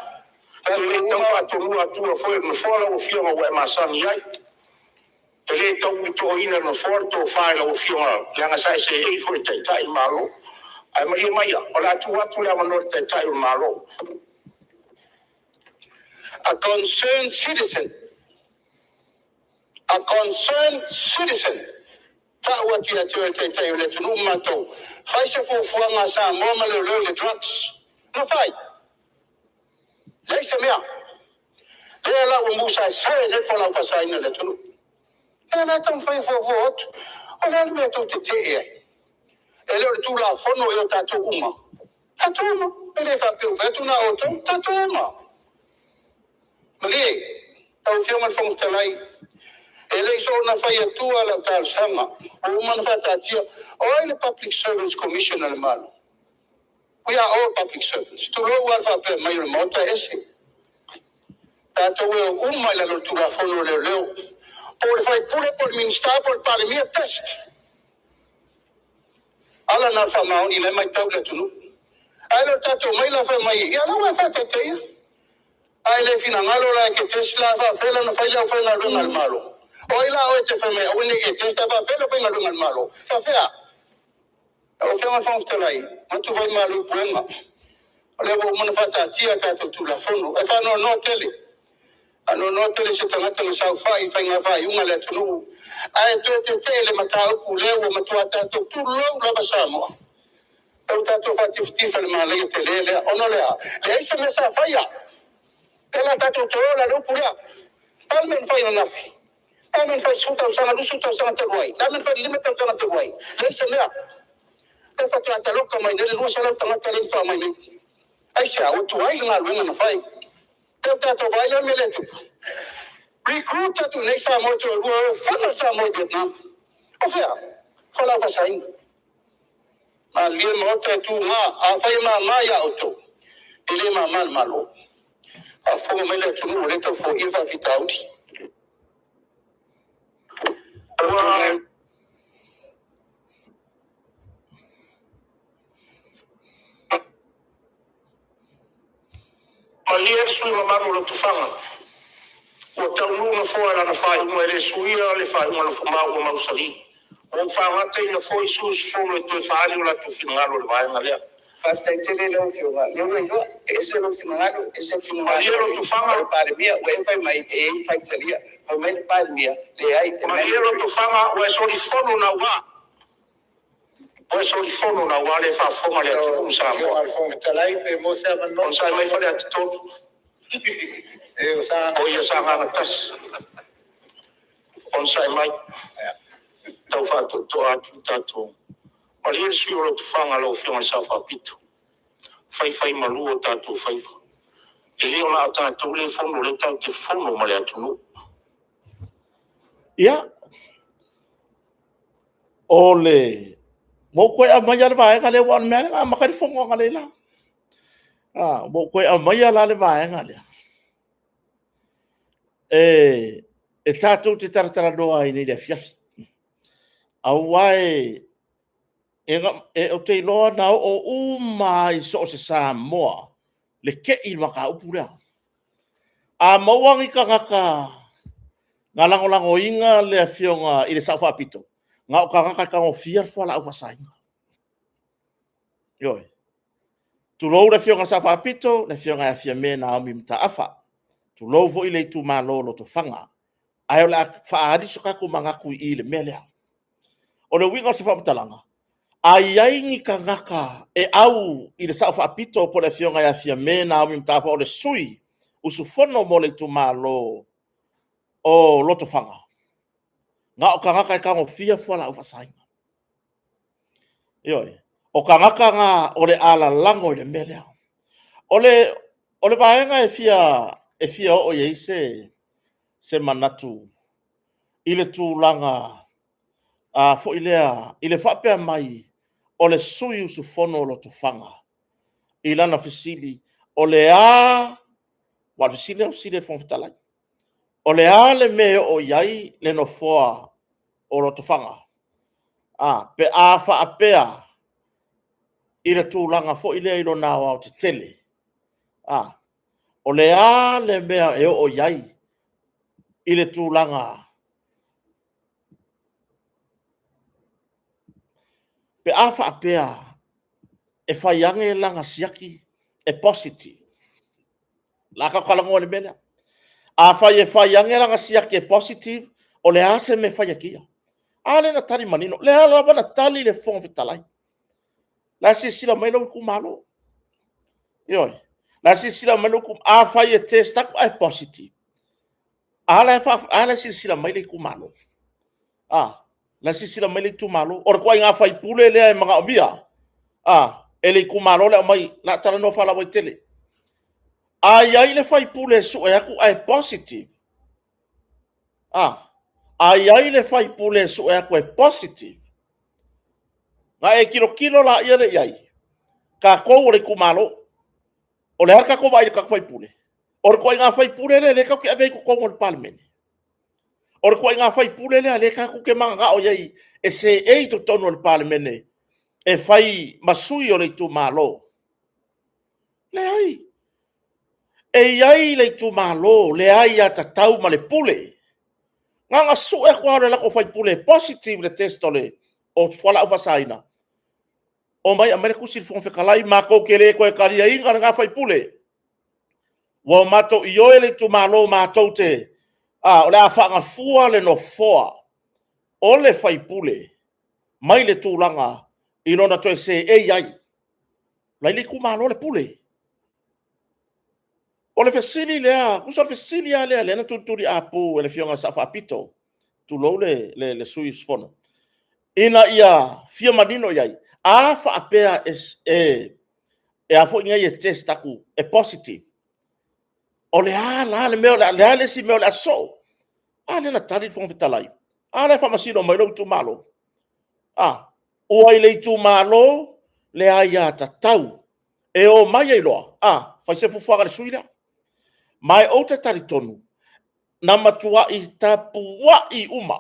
e le tau faatonua atua foi e le Nofoa lau Afioga ua e masani ai. E le tau ulutoaina e le Nofoa le tofa i lau Afioga leaga sa e seei foi i e taitai le Malo. Ae malie maia, o le a tuu atu le avanoa i le Taitai o le Malo. A concerned citizen, a concerned citizen, tau atu ia te oe le Taitai o le atunuu ma matou, fai se fuafuaga a Samoa ma leoleo i le drugs. Na fai? Leai se mea. Lea la ua musaesae nei le fualaau faasaina i le atunuu. Lea la e taumafai e fuafua atu. O le a le mea tou te tetee ai? E le o le Tulafono ea o tatou uma? Tatou uma. E le faapea ua fai atu na o outou, tatou uma. Malie, lau Afioga i le Fofoga Fetalai, e le i soona fai atua lau talosaga, ua uma ona faataatia. O ai le Public Servants Commission a le Malo? We are all public servants. Tulou lava le faapea mai o le Maota e ese. Tatou e o uma i lalo o le Tulafono o Leoleo. Po o le sui usufono, po o le Minisita, po o le Palemia, test. Ala na o le faamaoni o la e matau le atunuu. Ae le o le tatou omai la fai mai, ia o la ua e faataitaia. A e le finagalo la e te test la, e faapefea la ona fai le aufaigaluega a le Malo? O ai la oe e te fai mai aua ne i e test ae faapefea le aufaigaluega a le Malo? E faapefea? Lau Afioga i le Fofoga Fetalai, matu vai malu i puega, o lea ua uma ona faataatia a tatou Tulafono. E faanoanoa tele, faanoanoa tele i se tagata na saofai i faiga faaiuga a le atunuu ae toe tetee i le mataupu lea ua matua tatou tulou lava Samoa. Lea ua tatou faatifatifa i le malaia tele lea, ona o le a? Leai se mea sa faia. O lea o le a tatou toe ola i le upu lea. O le a le mea na fai ananafi? O le a le mea na fai i le 10 tausaga, 20 tausaga talu ai? O le a le mea na fai i le 5 tausaga talu ai? Leai se mea. Lea faatoa taloka mai nei le 200 tagata lea na faatoa omai nei. Aisea? Ua tuai le galuega na fai. Lea ua tatou vaai la i le mea lea e tupu. Recruit atu i inei Samoa e toalua e o e fana le Samoa i Vietnam. O fea? Fualaau faasaina. Malilie le Maota e tuga, afai e mama ia outou, e le mama i le Malo. Faafofoga mai le atunuu o lea e tau foia le faafitauli. Malie le sui usufono mamalu o Lotofaga, ua taunuu le Nofoa i lana faaiuga, e le suia le faaiuga na ua mausali. Ua ou faagataina foi sui usufono e toe faaali o latou finagalo i le vaega lea. Faafetai tele i lau Afioga, o lea ua iloa, e ese lou finagalo, ese le Malie finagalo o le Lotofaga, Palemia. Ua e fai mai e i ai faitalia, fai mai le Palemia, leai e malie mandatory. Lotofaga, ua e solifono naua. Ua e solifono naua, lea e faafofoga le atunuu ma Lau Afioga Samoa. i le Fofoga Fetalai pe maua se avanoa? Onosai mai Faleata 3, E o Sagaga o ia Sagaga 1. Onosai mai, tau faatoatoa atu le tatou. Malie le sui usufono o Lotofaga lau Afioga i le Sao Faapito, faifaimalu o tatou faiva. E le o na o tatou lea e fono, o lea tatou te fono ma le atunuu. Ia, o le... Ua ou toe aumaia le vaega lea, aua o le mea lava lea na amata ai le fono analeila. Ua ou toe aumaia la le vaega lea, e tatou te talatalanoa ai nei i le afiafi. Aua ou te iloa na oo uma lava i so o se Samoa le tei i le mataupu lea. A maua ni tagata na lagolagoina le Afioga i le Sao Faapito, Na o tagata e tagofia le fualaau faasaina. Ioe. Tulou le Afioga i le Sao Faapito, le Afioga ia Fiame Naomi Mataafa. Tulou foi le itumalo o Lotofaga. Ae o le a faaali so tatou manatu i i i le mea lea. O le uiga o se faamatalaga, a i ai ni tagata e au i le Sao Faapito po o le Afioga ia Fiame Naomi Mataafa o le sui usufono mo le itumalo o Lotofaga, na o tagata e tagofia fualaau faasaina. Ioe. O tagata na o le a lalago i le mea lea. O le vaega e fia oo i ai se manatu i le tulaga foi lea i le faapea mai o le sui usufono o Lotofaga i lana fesili, o le a, aua o le fesili lea na fesili ai i le Fofoga Fetalai, o le a le mea e oo i ai le nofoa o Lotofaga pe a faapea i le tulaga foi lea i lona aoaotetele, o le a le mea e oo i ai i le tulaga pe a faapea e fai ane lana siaki e positive. O le a tatou talanoa i le mea lea. Afai e fai ane lana siaki e positive, o le a se mea e fai atu ia? A lea na tali manino, o lea lava na tali le Fofoga Fetalai. O la e silasila mai lou itumalo. Ioe, o la e silasila mai lou itumalo. Afai e test atu ae positive, a la e silasila mai le itumalo? A, la e silasila mai le itumalo. O le ituaiga sui usufono lea e manaomia e le itumalo le aumai. O le a talanoa faalauaitele. A i ai le sui usufono e sue atu ae positive, a i ai le sui usufono e sue atu e positive, ona e tilotilo lea i ai, tatou o le itumalo. O le a le tatou vaai i le tatou sui usufono? O le ituaiga sui usufono lea o lea tatou te avea i totonu o le Palemene? O le ituaiga sui usufono lea o lea tatou te mananao i ai e seei i totonu o le Palemene e fai ma sui o le itumalo? Leai. E i ai le itumalo, le aiatatau ma le pule. Na ona sue atu lava o le latou sui usufono e positive le test o fualaau faasaina, omai e aumai le tusi i le Fofoga Fetalai, matou te le toe taliaina lena sui usufono. Ua matou ioe le itumalo matou te… o le a faagafua le nofoa o le sui usufono mai le tulaga i lona toe seei ai. O la e i le itumalo le pule. O le fesili lea, tusa o le fesili lava lea na tulituliaupu e le Afioga i le Sao Faapito, tulou le sui usufono, ina ia fia manino i ai. A faapea e a foi nei e test atu e positive, o le a la le mea, o le a le isi mea o le a sosoo? A lea na tali le Fofoga Fetalai, a lea e faamasino mai lou itumalo. A, ua i le itumalo le aiatatau e omai ai loa, fai se fuafuaga a le sui usufono lea. Ma ou te talitonu, na matuai tapuai uma,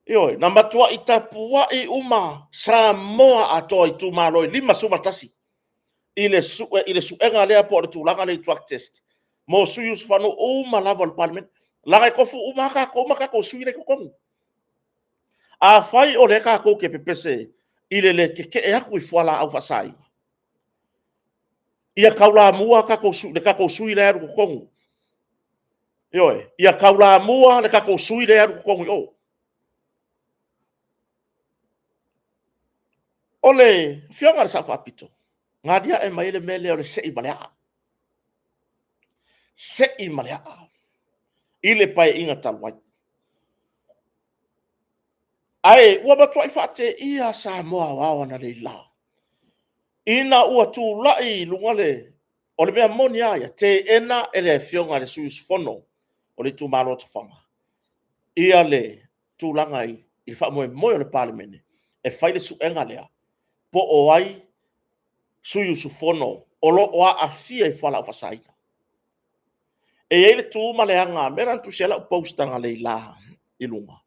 ioe, na matuai tapuai uma Samoa atoa i itumalo e 51 i le suega lea po o le tulaga lea i le drug test mo sui usufono uma lava o le Palemene, leaga e tofu uma lava tatou ma tatou sui la e i totonu. Afai o lea tatou te pepese i le le tetee atu i fualaau faasaina, ia taulamua le tatou sui la e alu i totonu. Ioe, ia taulamua le tatou sui lea e alu i totonu i o. O le Afioga i le Sao Faapito, na aliae mai ai le mea lea o le sei ma le aa, sei ma le aa i le Paeaiga talu ai. Ae ua matuai faateia Samoa aoao analeila ina ua tulai i luga le… O le mea moni lava ia, teena e le Afioga i le sui usufono o le itumalo o Lotofaga le tulaga i le faamoemoe o le Palemene e fai le suega lea, po o ai sui usufono o lo o aafia i fualaau faasaina. E i ai le tu ma le aga, le mea lena na tusi ai lau post analeila i luga.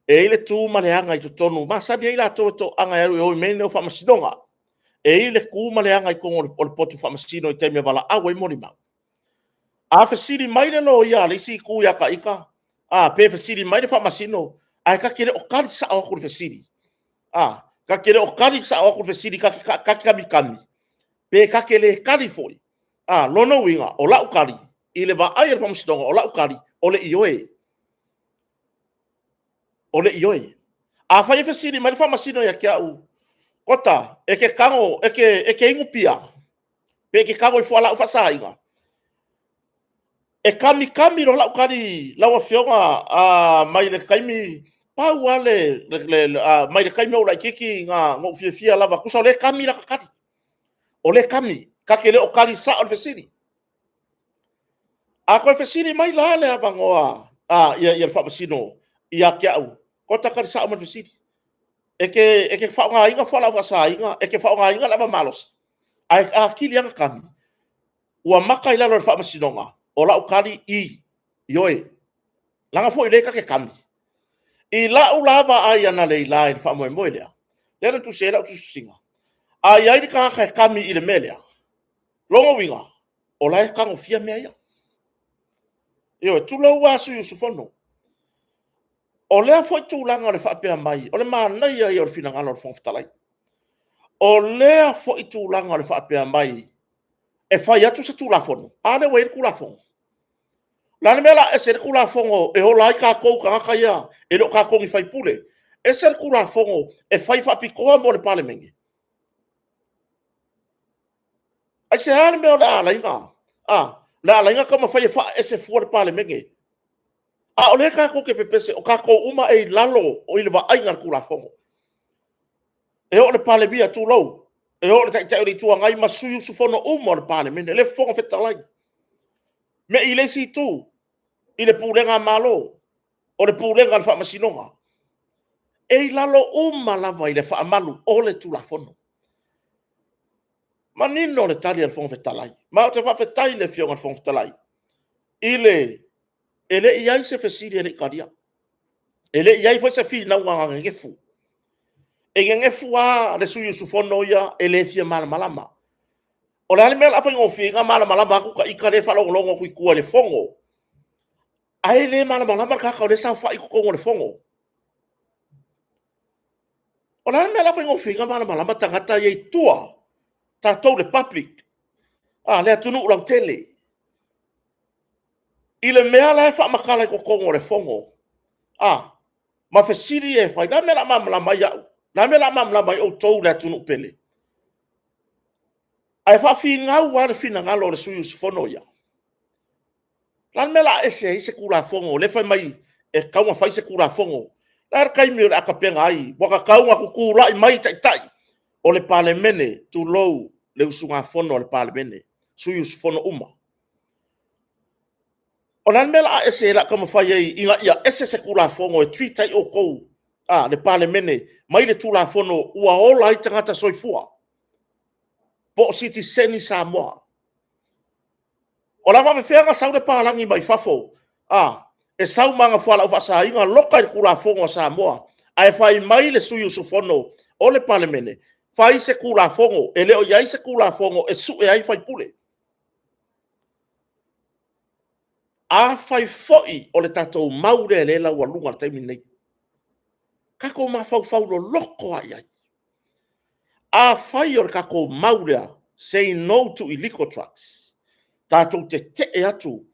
E i ai le tu ma le aga i totonu, e masani ai latou e toaga e o i mea nei o faamasinoga. E i ai le tu ma le aga i totonu o le potu faamasino i taimi e valaau ai molimau. A fesili mai le loia a le isi itu ia ita, pe fesili mai le faamasino, Ae ta te le o tali sao atu i le fesili. A, ta te le o tali sao atu i le fesili, ta te, ta te kamikami, pe ta te le tali foi. A, lona uiga, o lau tali, i le vaai a le Faamasinoga, o lau tali, o le ioe. O le ioe. Afai e fesili mai le Faamasino ia te au, Kota, e te tago, e te inu pia, pe e te tago i fualaau faasaina, e kamikami loa lau tali lau Afioga mai le taimi, pau lava le, mai le taimi a ou laitiiti na ou fiafia lava, tusa o lea e kami lata tali. O lea e kami, ta te le o tali sao i le fesili. A toe fesili mai la le avanoa, le Faamasino ia te au, Kota tali sao mai i le fesili. E te faaaogaina fualaau faasaina, e te faaaogaina le ava malosi? Ae atili ai ona kami, ua maka i lalo e le Faamasinoga, o lau tali, ioe. Leaga foi o lea ta te kami. I lau la vaai analeila i le faamoemoe lea, lea na tusi ai lau tusitusiga, a i ai le tagata e kami i le mea lea, lona uiga, o la e tagofia mea ia. Ioe, tulou lava sui usufono. O lea foi tulaga o le faapea mai, o le manaia ia o le finagalo o le Fofoga Fetalai. O lea foi tulaga o le faapea mai e fai atu se Tulafono, a lea ua i ai le Tulafono. O le a le mea o le a ese ai le Tulafono e ola ai tatou tagata ia e le o tatou ni sui usufono, ese le Tulafono e fai faapitoa mo le Palemene? Aisea le mea o le a ala ai ona taumafai e faaese fua le Palemene? A o lea tatou te pepese, o tatou uma e i lalo i le vaaiga a le Tulafono. E oo i le Palemia, tulou, e oo i le Taitai o le Itu Agai ma sui usufono uma o le Palemene, le Fofoga Fetalai, me i le isi itu i le pulega a Malo, o le pulega a le Faamasinoga. E i lalo uma lava i le faamalu o le Tulafono. Manino le tali a le Fofoga Fetalai, ma ou te faafetai i le Afioga i le Fofoga Fetalai, e le i i ai se fesili e le i talia. E le i i ai foi se finauga na nenefu. E nenefu lava le sui usufono ia e le fia malamalama. O le a le mea o le a faigofie ai ona malamalama atu ta ita lea e faalogologo atu i tua i le Fono, ae le malamalama le tagata o lea e saofai i totonu o le Fono. O le a le mea o le a faigofie ai ona malamalama tagata ia i tua, tatou le public, le atunuu lautele, i le mea la e faamatala i totonu o le Fono, ma fesili ia e fai? O le a le mea o le a malamalama ai au? O le a le mea o le a malamalama ai outou le atunuu pele? Ae faafinau lava le finagalo o le sui usufono ia. O le a le mea o le a ese ai se Tulafono o lea e fai mai e tatau ona fai se Tulafono? O le a le taimi o le a tapena ai? Ua tatau ona tutulai mai Taitai o le Palemene, tulou le usugafono a le Palemene, sui usufono uma. O le a le mea o le a ese ai, o le a taumafai ai ina ia ese se Tulafono e treat ai outou le Palemene mai le Tulafono ua ola ai tagata soifua, po o sitiseni Samoa? O le a faapefea ona sau le palagi mai fafo, e sau ma ana fualaau faasaina, loka le Tulafono a Samoa, ae fai mai le sui usufono o le Palemene, fai se Tulafono. E le o i ai se Tulafono e sue ai sui usufono. Afai foi o le tatou mau lea o lea e laualuga i le taimi lenei, tatou mafaufau loloto lava i ai. Afai o le tatou mau lea, say no to illegal drugs, tatou tetee atu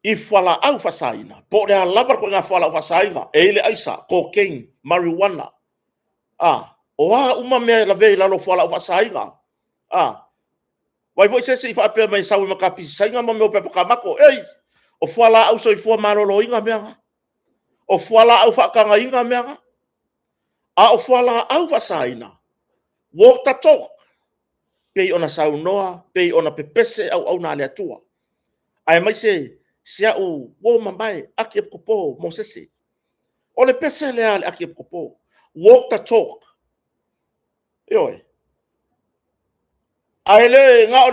i fualaau faasaina, po o le a lava le ituaiga fualaau faasaina, e i ai le aisa, cocaine, marijuana, o a uma mea e lavea i lalo o fualaau faasaina. Vaai foi se isi faapea mai e sau ai ma kapisi saina ma mea o pepa tamato. Ei, o fualaau soifua maloloina mea na. O fualaau faatagaina mea na. A o fualaau faasaina, walk the talk, pei ona saunoa, pei ona pepese auauna a le Atua, aemaise si au uo mamae Akiepikopo o Mosese. O le pese lea a le Akiepikopo, walk the talk. Ioe. Ae le na o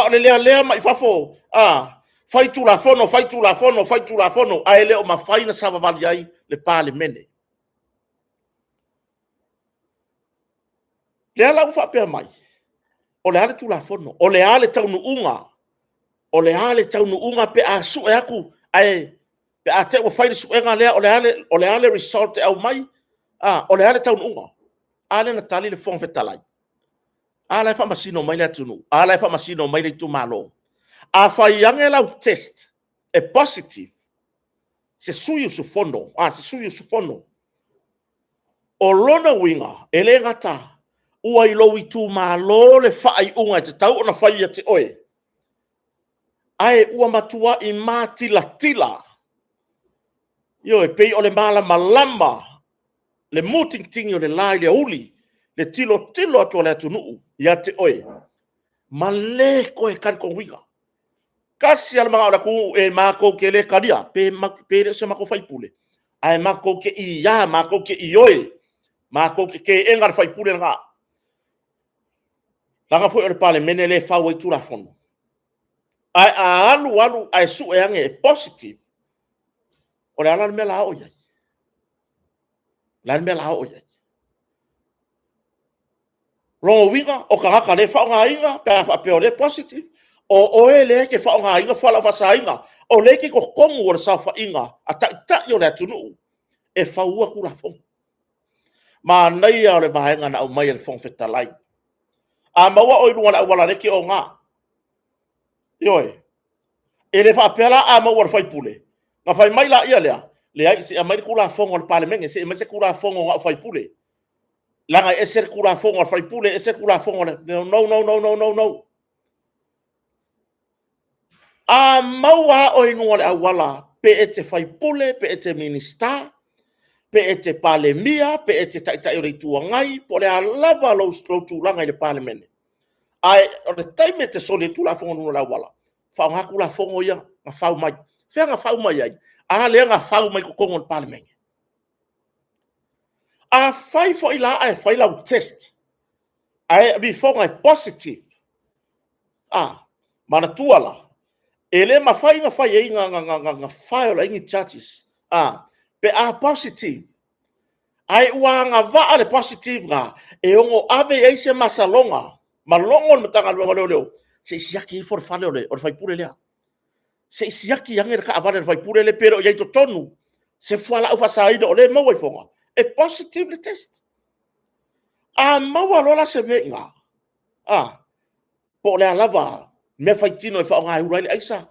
le lealea mai fafo, fai Tulafono, fai Tulafono, fai Tulafono, ae le o mafai ona savavali ai le Palemene. O lea la ua faapea mai, o le a le Tulafono? O le a le taunuuga? O le a le taunuuga pe a sue atu ae Pe a te i ua fai le suega lea, o le a le, o le, a le result e aumai? A, o le a le taunuuga? A lea na tali le Fofoga Fetalai. A la e faamasino mai le atunuu, a la e faamasino mai le itumalo. A fai ane lau test e positive, se sui usufono, a, se sui usufono, o lona uiga, e le gata ua i lou itumalo le faaiuga e tatau ona fai ia te oe, ae ua matuai matilatila, ioe, pei o le malamalama le mutinitini o le la i le aoauli, le tilotilo atu a le atunuu ia te oe, ma le toe talitonuina. Tasi lava le manao o le atunuu, e matou te le talia, pe le o se matou sui usufono, ae matou te ia, matou te ioe, matou te teena le sui usufono lena. Leaga foi o le Palemene lea e fau ai Tulafono. Ae a alu alu ae sue ane e positive, o le a la le mea o le a oo i ai? O le a le mea o le a oo i ai? O lona uiga o tagata o lea e faaaogaina pe a faapea o lea e positive, o oe lea e te faaaogaina fualaau faasaina, o lea e te i totonu o le saofaiga a taitai o le atunuu e fauina Tulafono. Manaia o le vaega na aumai e le Fofoga Fetalai. A maua oe i luga o le auala o lea e te oga, ioe, e le faapea la a maua e le sui usufono, ona fai mai lea, leai se i aumai le Tulafono a le Palemene, se i aumai se Tulafono na o sui usufono, leaga e ese le Tulafono a le sui usufono ese le Tulafono a le… No, no, no, no. A maua lava oe i luga o le auala, pe e te sui usufono, pe e te Minisita, pe e te Palemia, pe e te Taitai o le Itu Agai, po o le a lava lou tulaga i le Palemene, ae o le taimi e te soli ai le Tulafono i luga o le auala, faaaoga Tulafono ia na fau mai. O fea na fau mai ai? A lea na fau mai totonu o le Palemene. Afai foi la ae fai lau test ae alu ifo e positive, a, manatua la, e le mafai ona fai ai, ona file ai ni charges pe a positive, ae ua agavaa le positive lena e ono ave i ai se masaloga ma logo le Matagaluega o Leoleo se i siaki ifo le fale o le sui usufono lea, se i siaki ane le taavale a le sui usufono lea pe le o i ai i totonu se fualaau faasaina o lea e maua i Fogaa e positive le test. A maua loa la se mea i ina, po o le a lava meafaitino e faaaoga e ula ai le aisa,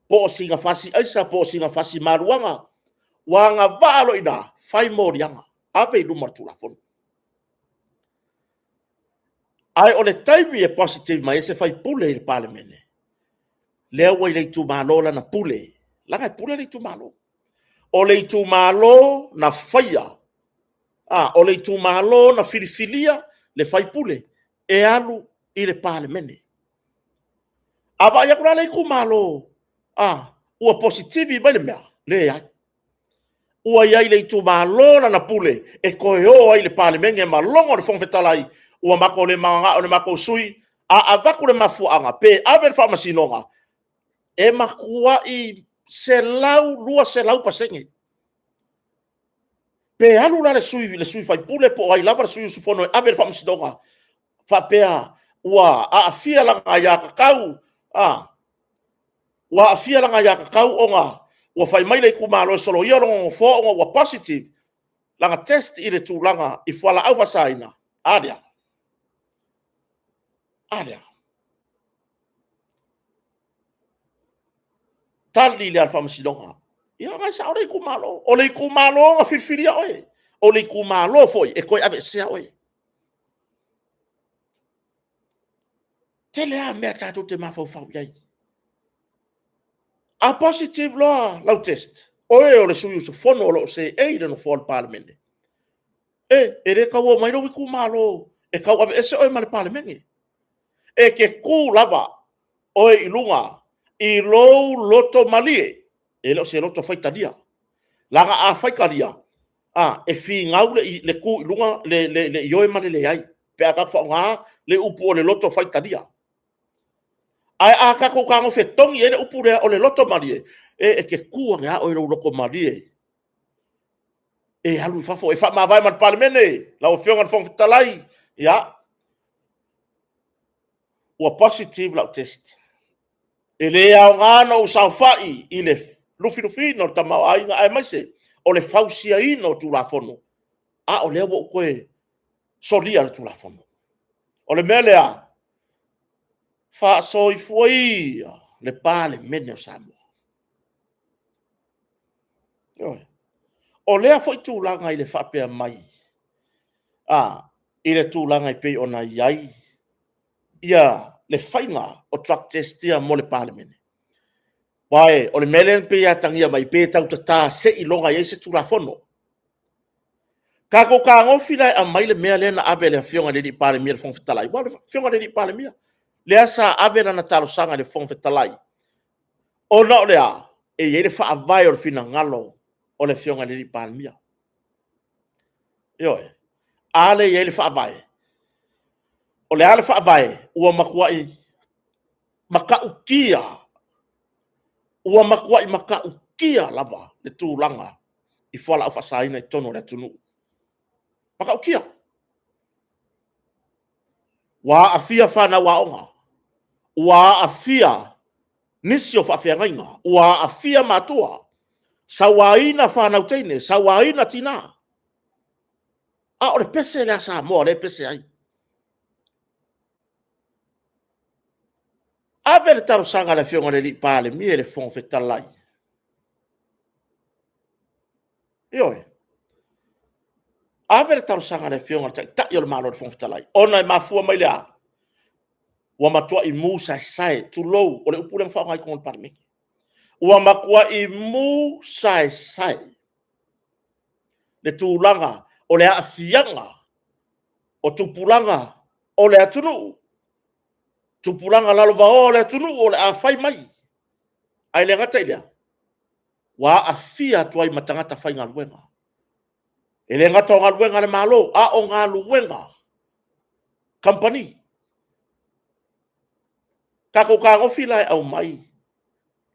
po o sina fasi aisa po o sina fasi mariuana, ua agavaa loa i ina, fai moliaga, ave i luma o le Tulafono. Ae o le taimi e positive mai ai se sui usufono i le Palemene, lea ua i le itumalo lana pule, leaga e pule le itumalo. O le itumalo na faia, o le itumalo na filifilia le sui usufono e alu i le Palemene. A vaai atu la le itumalo ua positivi mai le mea, leai, ua i ai i le itumalo lana pule e toe o ai i le Palemene ma logo le Fofoga Fetalai, ua matou le mananao i le matou sui usufono. A avatu le mafuaaga, pe ave i le faamasinoga, e matuai 100, 200%. Pe alu la le sui usufono po o ai lava le sui usufono e ave i le faamasinoga, faapea ua aafia lana aiatatau, ua aafia lana aiatatau ona ua fai mai le itumalo e soloia lona nofoa ona ua positive lana test i le tulaga i fualaau faasaina. A lea? A lea? Tali lea a le faamasinoga, ia o lena e sao le itumalo. O le itumalo na filifilia oe, o le itumalo foi e toe aveesea oe. E tele lava mea tatou te mafaufau i ai. A positive loa lau test, oe o le sui usufono o lo o seei i le Nofoa o le Palemene, e, e le tau o mai lou itumalo e tauaveese oe ma le Palemene. E te tu lava oe i luga i lou loto malie, e le o se loto faitalia. Leaga a faitalia, e finau le tu i luga le ioe ma le leai pe a tatou faaaoga le upu o le loto faitalia. Ae a tatou tago fetogi i ai le upu lea o le loto malie, e te tu ane lava oe i lou loto malie e alu i fafo, e faamavae ma le Palemene. Lau Afioga i le Fofoga Fetalai, ia, ua positive lau test. E le aoga ona ou saofai i le lufilufiina o le tamaoaiga aemaise o le fausiaina o Tulafono, a o lea ua ou toe solia le Tulafono. O le mea lea, faasoifua ia le Palemene o Samoa. Ioe. O lea foi tulaga i le faapea mai, i le tulaga e pei ona i ai le faiga o drug test ia mo le Palemene. Aua o le mea lea e pei e atagia mai, pe tau tata seiloga e i ai se Tulafono. Tatou fetagofi la e aumai le mea lea na ave e le Afioga i le Palemia i le Fofoga Fetalai, aua o le Afioga i le Palemia lea sa ave lana talosaga i le Fofoga Fetalai, ona o le a? E i ai le faavae o le finagalo o le Afioga i le Palemia. Ioe. A lea e i ai le faavae? O le a le faavae? Ua matuai matautia, ua matuai matautia lava le tulaga i fualaau faasaina i totonu o le atunuu. E matautia. Ua aafia fanau aoga, ua aafia nisi o faafeagaiga, ua aafia matua, sauaina fanau teine, sauaina tina. A o le pese lea a Samoa o lea e pese ai. Ave le talosaga a le Afioga i le Palemia i le Fofoga Fetalai, ioe, ave le talosaga a le Afioga i le Taitai o le Malo i le Fofoga Fetalai, ona e mafua mai i le a? Ua matuai mu saesae, tulou, o le upu lea na faaaoga i totonu o le Palemene. Ua matuai mu saesae le tulaga o le aafiaga o tupulaga o le atunuu, tupulaga lalovaoa o le atunuu o le a fai mai. Ae le gata i lea, ua aafia atu ai ma tagata faigaluega. E le gata o galuega a le Malo, a o galuega kamupani. Tatou fetagofi la e aumai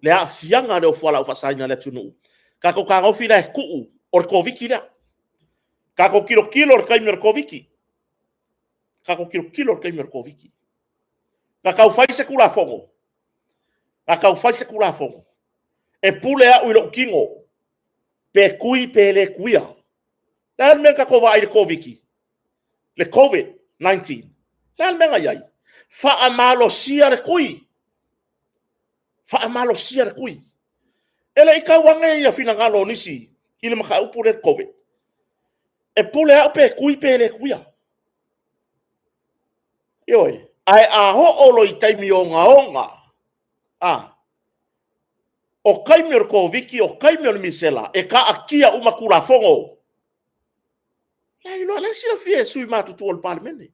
le aafiaga lea o fualaau faasaina i le atunuu, tatou fetagofi la e tuu o le Koviti-19 lea. Tatou tilotilo i le taimi o le Koviti-19, tatou tilotilo i le taimi o le Koviti-19. Na tau fai se Tulafono, na tau fai se Tulafono, e pule au i lou tino, pe tui pe le tuia. O le a le mea na tatou vaai ai i le Koviti-19? Le COVID-19, o le a le mea na i ai? Faamalosia le tui, faamalosia le tui. E le i tau ane ia finagalo o nisi i le mataupu lea o le COVID-19. E pule au pe tui pe le tuia. Ioe, ae a oo loa i taimi ogaoga, o taimi o le Koviti-19 o taimi o le misela, e taatia uma Tulafono. O la e silafia e sui usufono matutua o le Palemene,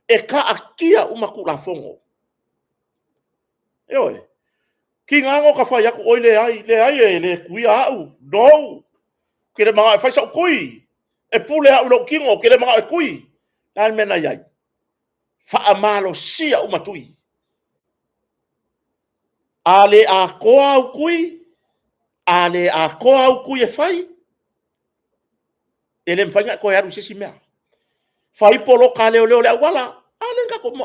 e taatia uma Tulafono. Ioe, e tiga lava ona ota fai atu, oi leai, leai e le tuia au, no. Ou te le manao e fai sou tui, e pule au i lou tino, ou te le manao e tui. O le a le mea na i ai? Faamalosia uma tui. A le atoa au tui, a le atoa au tui e fai, e le mafai ona e toe alu i se isi mea. Fai poloka a leoleo i le auala, a lea na tatou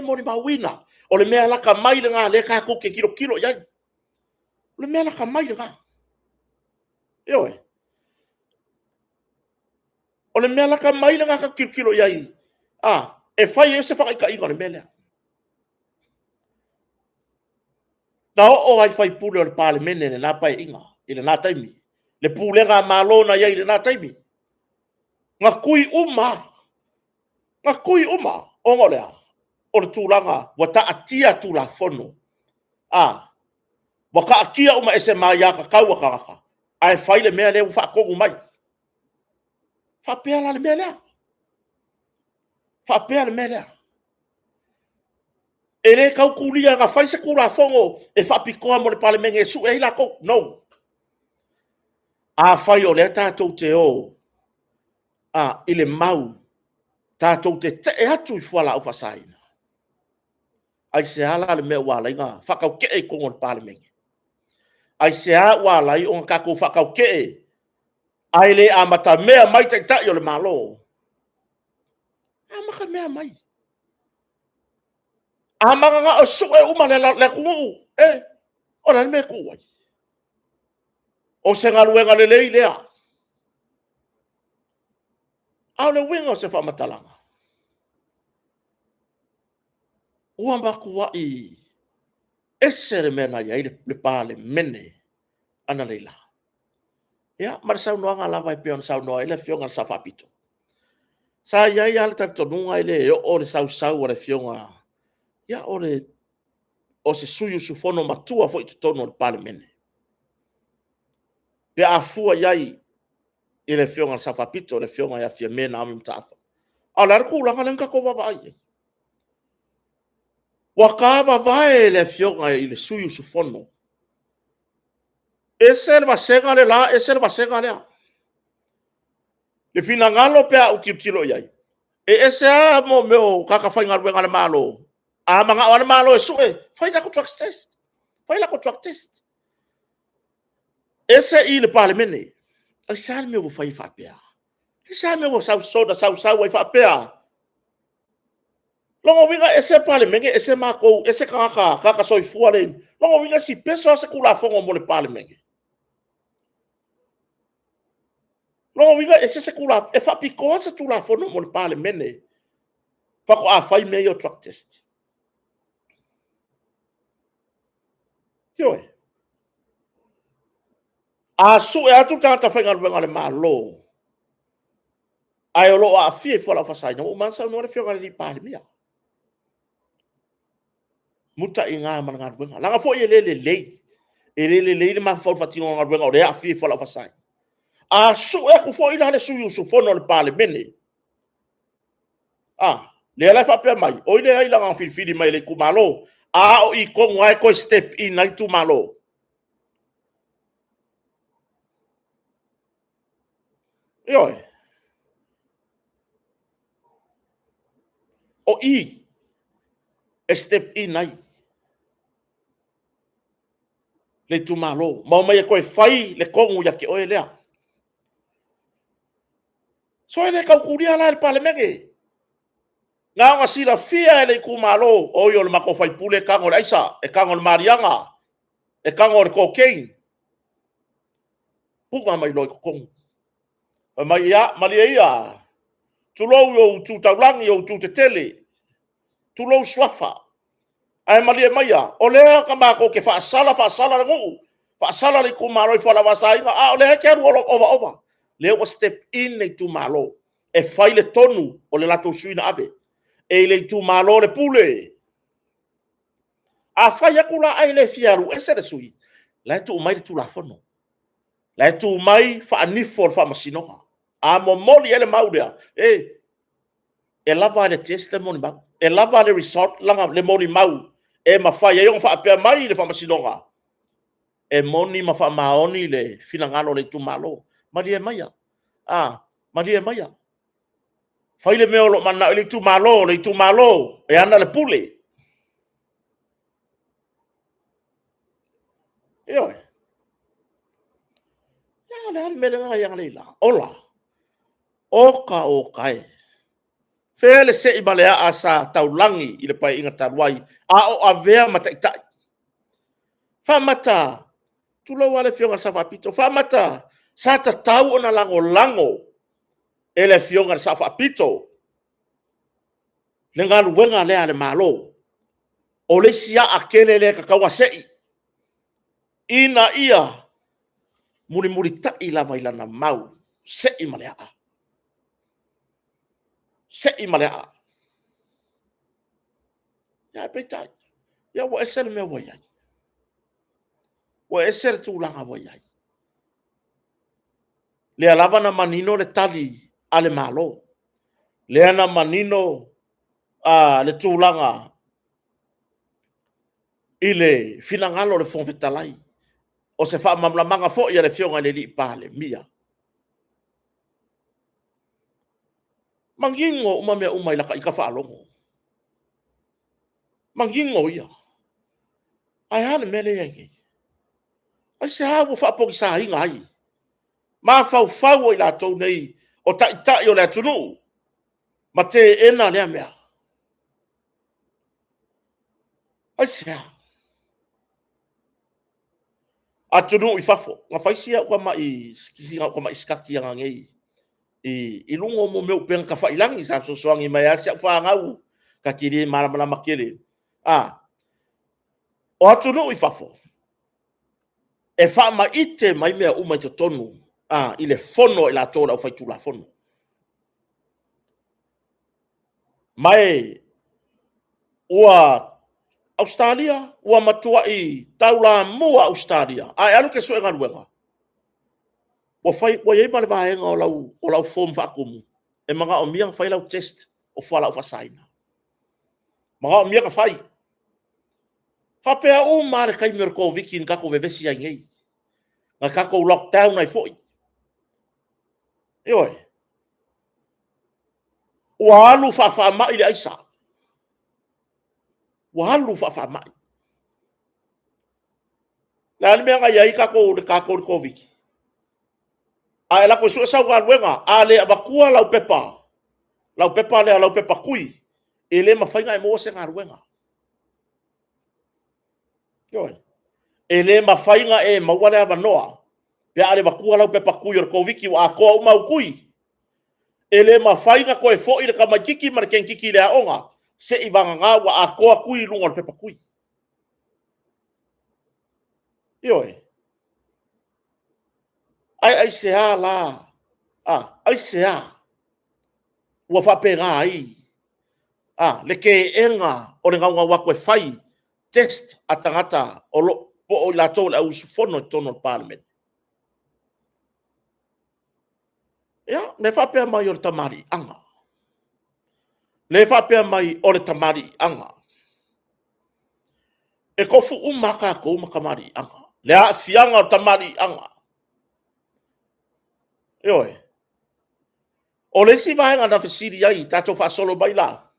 molimauina. O le mea lata mai lena o lea tatou te tilotilo i ai. O le mea lata mai lena, ioe. O le mea lata mai lena tatou te tilotilo i ai, e fai ai se faataitaiga o le mea lea. Na oo lava i sui usufono o le Palemene i lena Paeaiga i lena taimi, le pulega Malo na i ai i lena taimi, na tui uma lava, na tui uma. Ona o le a? O le tulaga ua taatia Tulafono, ua taatia uma ese ma aia tatau a tagata, ae fai le mea lea ua faatonu mai. E faapea la le mea lea? E faapea le mea lea? E le tau tulia na fai se Tulafono e faapitoa mo le Palemene e sue ai latou, no. Afai o lea tatou te o i le mau tatou te tee atu i fualaau faasaina, aisea la le mea ua ala ai ona faatautee i totonu o le Palemene? Aisea ua ala ai ona tatou faatautee ae le amatamea mai Taitai o le Malo? Amatamea mai. A mananao e sue uma le atunuu, e, o le a le mea e tuu ai? O se galuega lelei lea. A o le uiga o se faamatalaga, ua matuai ese le mea na i ai le Palemene analeila. Ia, ma le saunoaga lava e pei ona saunoa ai le Afioga i le Sao Faapito. Sa i ai lava le talitonuga e le oo le sausau a le Afioga, ia o se sui usufono matua foi i totonu o le Palemene, pe a fua i ai i le Afioga i le Sao Faapito, le Afioga ia Fiame Naomi Mataafa. A o le a le tulaga lea na tatou vaavaai i ai? Ua tavavae le Afioga i le sui usufono, ese le vasega le la, ese le vasega lea. Le finagalo pe a ou tilotilo i ai, e ese lava mea o tagata faigaluega a le Malo, a manao lava le Malo e sue, fai latou drug test, fai latou drug test. Ese i le Palemene. Aisea le mea ua fai ai faapea? Aisea le mea ua soona sausau ai faapea? O lona uiga e ese le Palemene ese matou, ese tagata soifua lea. O lona uiga e sipeso lava se Tulafono mo le Palemene? O lona uiga e ese se Tulafono, e faapitoa se Tulafono mo le Palemene faatoa fai mea ia o drug test? Ioe. A sue atu le tagata faigaluega a le Malo ae o lo o aafia i fualaau faasaina, ua uma lava ona saunoa le Afioga i le Palemia, muta i ina ma le galuega. Leaga foi e le lelei, e le lelei le mafaufau i le faatinoina o galuega o lea e aafia i fualaau faasaina. A sue atu foi la le sui usufono o le Palemene, a, lea la e faapea mai, oi leai leaga na filifili mai e le itumalo, a o i tonu lava e toe step in ai itumalo. Ioe. O i e step in ai le itumalo ma omai e toe fai le tonu ia te oe lea. So e le tau tulia la e le Palemene. Na ona silafia e le itumalo, oi o le matou sui usufono e tago i le aisa, e tago i le maliaga, e tago i le cocaine, puna mai loa i totonu. Fai mai, ia malie ia, tulou i ou tu taulagi, ou tu tetele, tulou suafa, ae malie maia, o lea matou te faasala faasala le nuu, faasala le itumalo i fualaau faasaina, a o lea e te alu ovaova. O lea ua step in le itumalo e fai le tonu o le latou sui na ave. E i le itumalo le pule. A fai atu la ae le fia alu ese le sui, o la e tuu mai le Tulafono, o la e tuu mai faanifo o le Faamasinoga. A momoli i ai le mau lea, e, e lava le test le molimau, e lava le result le molimau e mafai ai ona faapea mai le Faamasinoga, e moni ma faamaoni le finagalo o le itumalo. Malie maia, malie maia, fai le mea o lo o mananao i ai le itumalo, o le itumalo e ana le pule. Ioe. A o le a le mea lea na i ai analeila? Ola, oka oka e. Fea le sei ma le aa sa taulagi i le Paeaiga talu ai a o avea ma Taitai? Faamata, tulou lava le Afioga i le Sao Faapito, faamata sa tatau ona lagolago e le Afioga i le Sao Faapito le galuega lea a le Malo? O le isi aa tele lea e tatau ona sei, ina ia mulimulitai lava i lana mau, sei ma le aa, sei ma le aa. Ae peitai, ia ua ese le mea ua i ai, ua ese le tulaga ua i ai. O lea lava na manino le tali a le Malo, lea na manino le tulaga i le finagalo o le Fofoga Fetalai, o se faamalamalamaga foi a le Afioga i le Palemia. Manino uma mea uma i lata ita faalogo, manino ia. Ae a le mea lea e i ai nei? Aisea ua faapogisaina ai mafaufau o i latou nei o taitai o le atunuu ma teena lea mea? Aisea? Atunuu i fafo, na fai si au tama'i, si au tama'i sikati aga nei i luga o mo mea o upega tafailagi sa fesoasoani mai ai si au fanau ta te le malamalama tele. A, o atunuu i fafo, e faamaite mai mea uma i totonu i le fono a i latou o le aufaitulafono. Ma e ua Ausetalia, ua matuai taulamua Ausetalia, a e alu e te sue galuega, ua fai, ua i ai ma le vaega o lau form faatumu e manaomia ona fai lau test o fualaau faasaina. Manaomia ona fai. Faapea uma lava le taimi o le Koviti-19 na tatou vevesi ai nei, na tatou lockdown ai foi. Ioe. Ua alu faafaamai le aisa, ua alu faafaamai. O le a le mea na i ai tatou i le Koviti-19? A e alu atu e sue sau galuega, a le avatua lau pepa, lau pepa lea, lau pepa tui, e le mafai ona e maua se galuega. Ioe. E le mafai ona e maua le avanoa pe a le avatua lau pepa tui o le Koviti-19 ua atoa uma au tui. E le mafai ona toe foi le tamaitiiti ma le teineitiiti i le aoga, seivagana ua atoa tui i luga o le pepa tui. Ioe. Ae aisea la? Aisea ua faapena ai le teena o le naunau atu e fai test a tagata po o i latou o le auusufono i totonu o le Palemene? Ia, lea e faapea mai o le tamaliiaga. Lea e faapea mai o le tamaliiaga. E tofu uma lava tatou ma tamaliiaga, le aafiaga o tamaliiaga. Ioe. O le isi vaega na fesili ai, tatou faasolo mai la,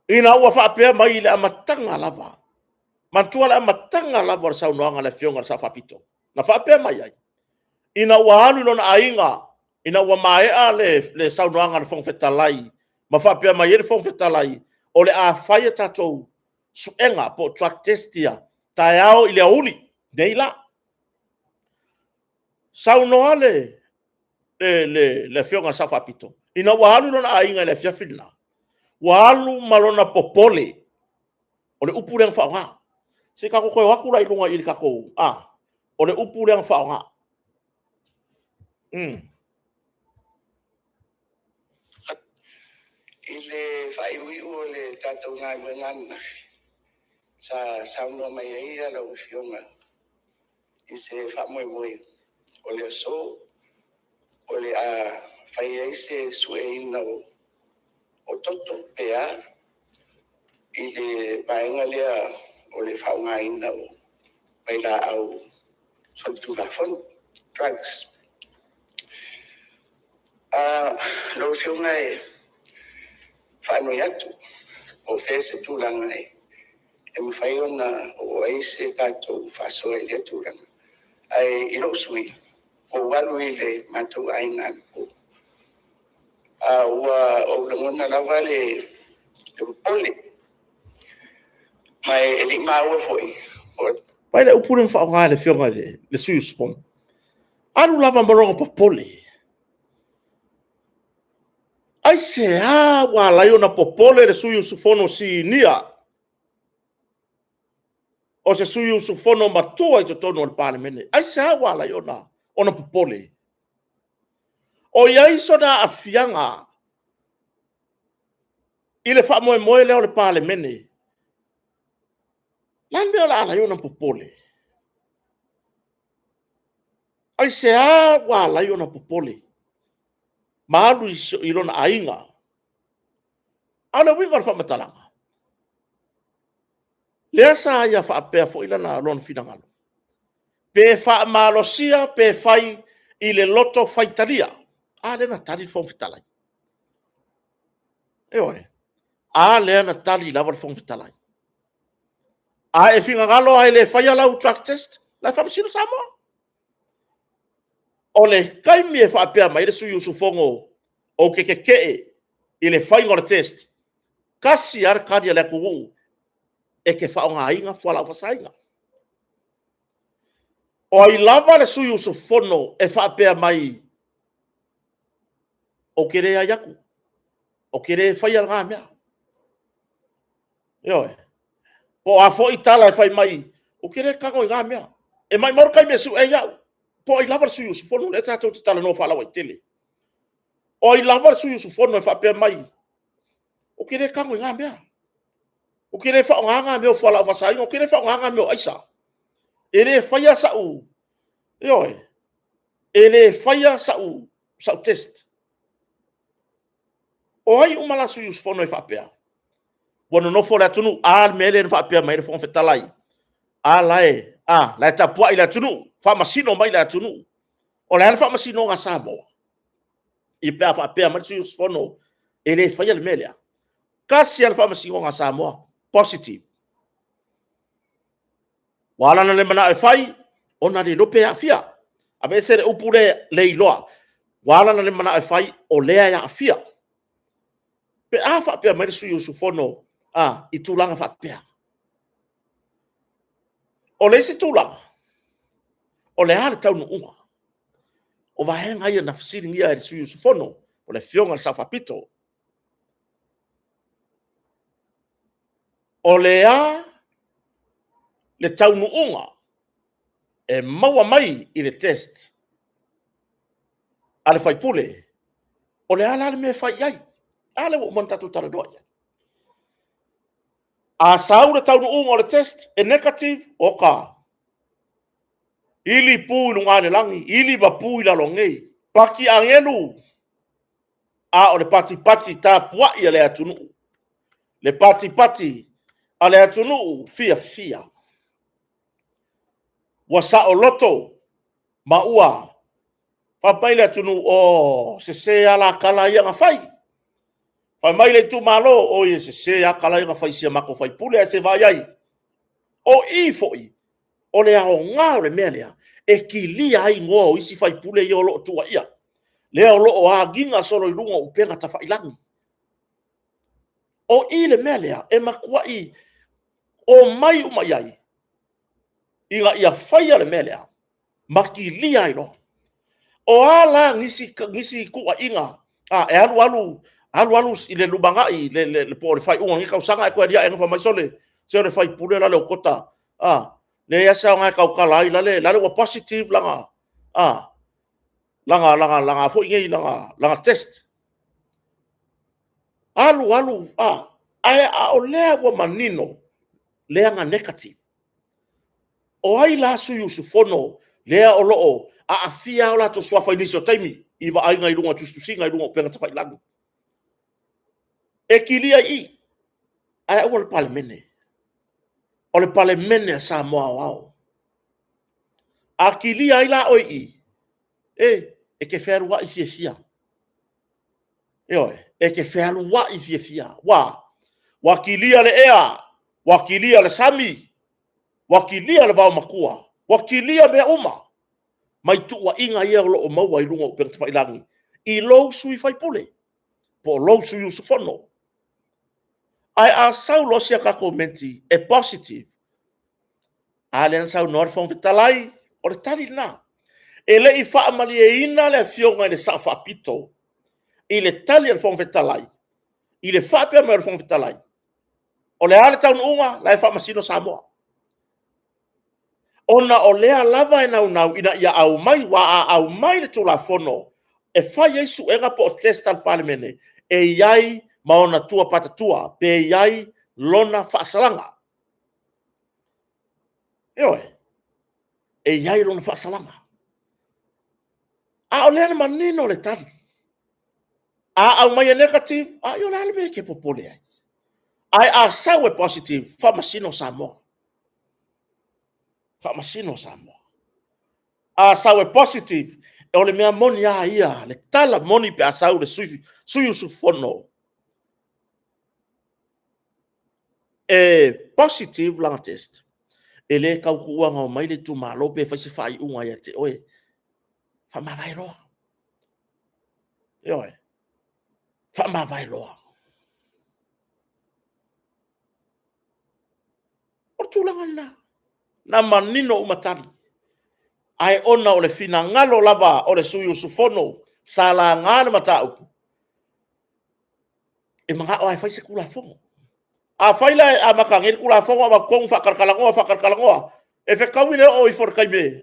ina ua faapea mai i le amataga lava, manatua le amataga lava o le saunoaga a le Afioga i le Sao Faapito, na faapea mai ai, ina ua alu i lona aiga ina ua maea le saunoaga a le Fofoga Fetalai ma faapea mai ai le Fofoga Fetalai, o le a fai a tatou suega po o drug test ia taeao i le aoauli, nei la. Saunoa le Afioga i le Sao Faapito, ina ua alu i lona aiga i le afiafi lena, ua alu ma lona popole, o le upu lea na faaaoga. Se i tatou toe o atu la i luga i le tatou... o le upu lea na faaaoga. I le faaiuiu o le tatou galuega ananafi, sa saunoa mai ai lau Afioga i se faamoemoe o le aso o le a fai ai se sueina o toto pe a i le vaega lea o le faaaogaina o vailaau solitulafono, drugs. Lau Afioga e faanoi atu, po o fea se tulaga e mafai ona oo ai se tatou faasoa i lea tulaga. Ae i lou sui usufono, ua ou alu i le matou aiga anapo, a ua ou lagona lava le popole, ma e le i maua foi. Vaai i le upu lea na faaaoga e le Afioga i le sui usufono, alu lava ma lona popole. Aisea ua ala ai ona popole le sui usufono sinia, o se sui usufono matua i totonu o le Palemene? Aisea ua ala ai ona popole? O i ai sona aafiaga i le faamoemoe lea o le Palemene? O le a le mea o le a ala ai ona popole? Aisea ua ala ai ona popole ma alu i lona aiga? A o le uiga o le faamatalaga, lea sa ia faapea foi lona finagalo, pe faamalosia pe fai i le loto faitalia. A lea na tali le Fofoga Fetalai. Ioe. A lea na tali lava le Fofoga Fetalai. A e finagalo lava e le faia lau drug test, o la e faamasino Samoa. O le taimi e faapea mai ai le sui usufono, ou te tetee i le faiga o le test, e tasi lava le tali a le atunuu, e te faaaogaina fualaau faasaina. O ai lava le sui usufono e faapea mai, ou te leai atu, ou te le faia lena mea. Ioe. Po o a foi tala e fai mai, ou te le tago i na mea. E maumau le taimi e sue ai au. Po o ai lava le sui usufono, lea tatou te talanoa faalauaitele. O ai lava le sui usufono e faapea mai, ou te le tago i na mea. Ou te le faaaogaina na mea o fualaau faasaina, ou te le faaaogaina na mea o aisa. E le faia sau, ioe, e le faia sau test. O ai uma la sui usufono e faapea? Ua nonofo le atunuu, a le mea lea na faapea mai ai le Fofoga Fetalai? A la e, a, la e tapuai le atunuu, faamasino mai le atunuu. O le a le faamasinoga a Samoa? I pe a faapea mai le sui usufono e le faia le mea lea. Tasi lava le faamasinoga a Samoa, positive. Ua ala ona le manao e fai, ona e le iloa pe aafia. Aveese le upu lea le iloa. Ua ala ona le manao e fai, o lea e aafia. Pe a faapea mai le sui usufono a, i tulaga faapea. O le isi tulaga, o le a le taunuuga? O vaega ia na fesiligia e le sui usufono, o le Afioga i le Sao Faapito. O le a le taunuuga e maua mai i le test a le sui usufono? O le a la le mea e fai i ai? A lea ua uma ona tatou talanoa i ai. A sau le taunuuga o le test e negative, oka, ili pu i luga o le lagi, ili ma pu i lalo nei, pati agelu, a o le patipati tapuai a le atunuu, le patipati a le atunuu fiafia. Ua saoloto ma ua fai mai le atunuu, o, sese lava la tala ia na fai. Fai mai le itumalo, oi e sese lava tala ia na fai i si a matou sui usufono, ae se i vaai i ai. O i foi, o le aoga o le mea lea, e kilia ai igoa o isi sui usufono ia o lo o tuuaia, lea o lo o agiga solo i luga o upega tafailagi. O i le mea lea e matuai omai uma i ai, ina ia faia le mea lea ma kilia ai loa. O a la nisi tuuaiga e alu alu alu alu i le lumanai po o le faaiuga o lenei tausaga ae toe aliae mai fai mai, sole, se o le sui usufono le la o Leokota, e leai lava se aoga e tautala ai, lale ua positive lana test. Alu alu, ae o lea ua manino lea na negative. O ai la sui usufono lea o lo o aafia o latou suafa i nisi o taimi i vaaiga i luga o tusitusiga i luga o upega tafailagi? E kilia i i, ae aua le Palemene. O le Palemene a Samoa aoao. A kilia ai la oe i i, e, e te fealuai fiafia. Ioe, e te fealuai fiafia. Ua, ua kilia le ea, ua kilia le sami, ua kilia le vaomatua, ua kilia mea uma mai tuuaiga ia o lo o maua i luga o upega tafailagi i lou sui usufono po o lou sui usufono. Ae a sau loa si a tatou menti e positive, a lea na saunoa le Fofoga Fetalai, o le tali lena. E le i faamalieina le Afioga i le Sao Faapito i le tali a le Fofoga Fetalai, i le faapea mai o le Fofoga Fetalai, o le a le taunuuga? O la e faamasino Samoa. Ona o lea lava e naunau ina ia aumai, aua a aumai le Tulafono e fai ai suega po o test a le Palemene, e i ai ma ona tua patatua, pe i ai lona faasalaga. Ioe, e i ai lona faasalaga. A o lea na manino le tali. A aumai e negative, a o le a le mea e te popole ai? Ae a sau e positive, faamasino Samoa. Faamasino Samoa. A sau e positive, o le mea moni lava ia, le tala moni pe a sau le sui usufono e positive lana test, e le tau tuua ona omai le itumalo pe fai se faaiuga ia te oe. Faamavae loa. Ioe. Faamavae loa. O le tulaga lena. Na manino uma tali. Ae ona o le finagalo lava o le sui usufono sa laga le mataupu, e manao lava e fai se Tulafono. Afai la e amata nei le Tulafono avatu tonu faatalatalanoa, faatalatalanoa, e fetaui le oo ifo i le taimi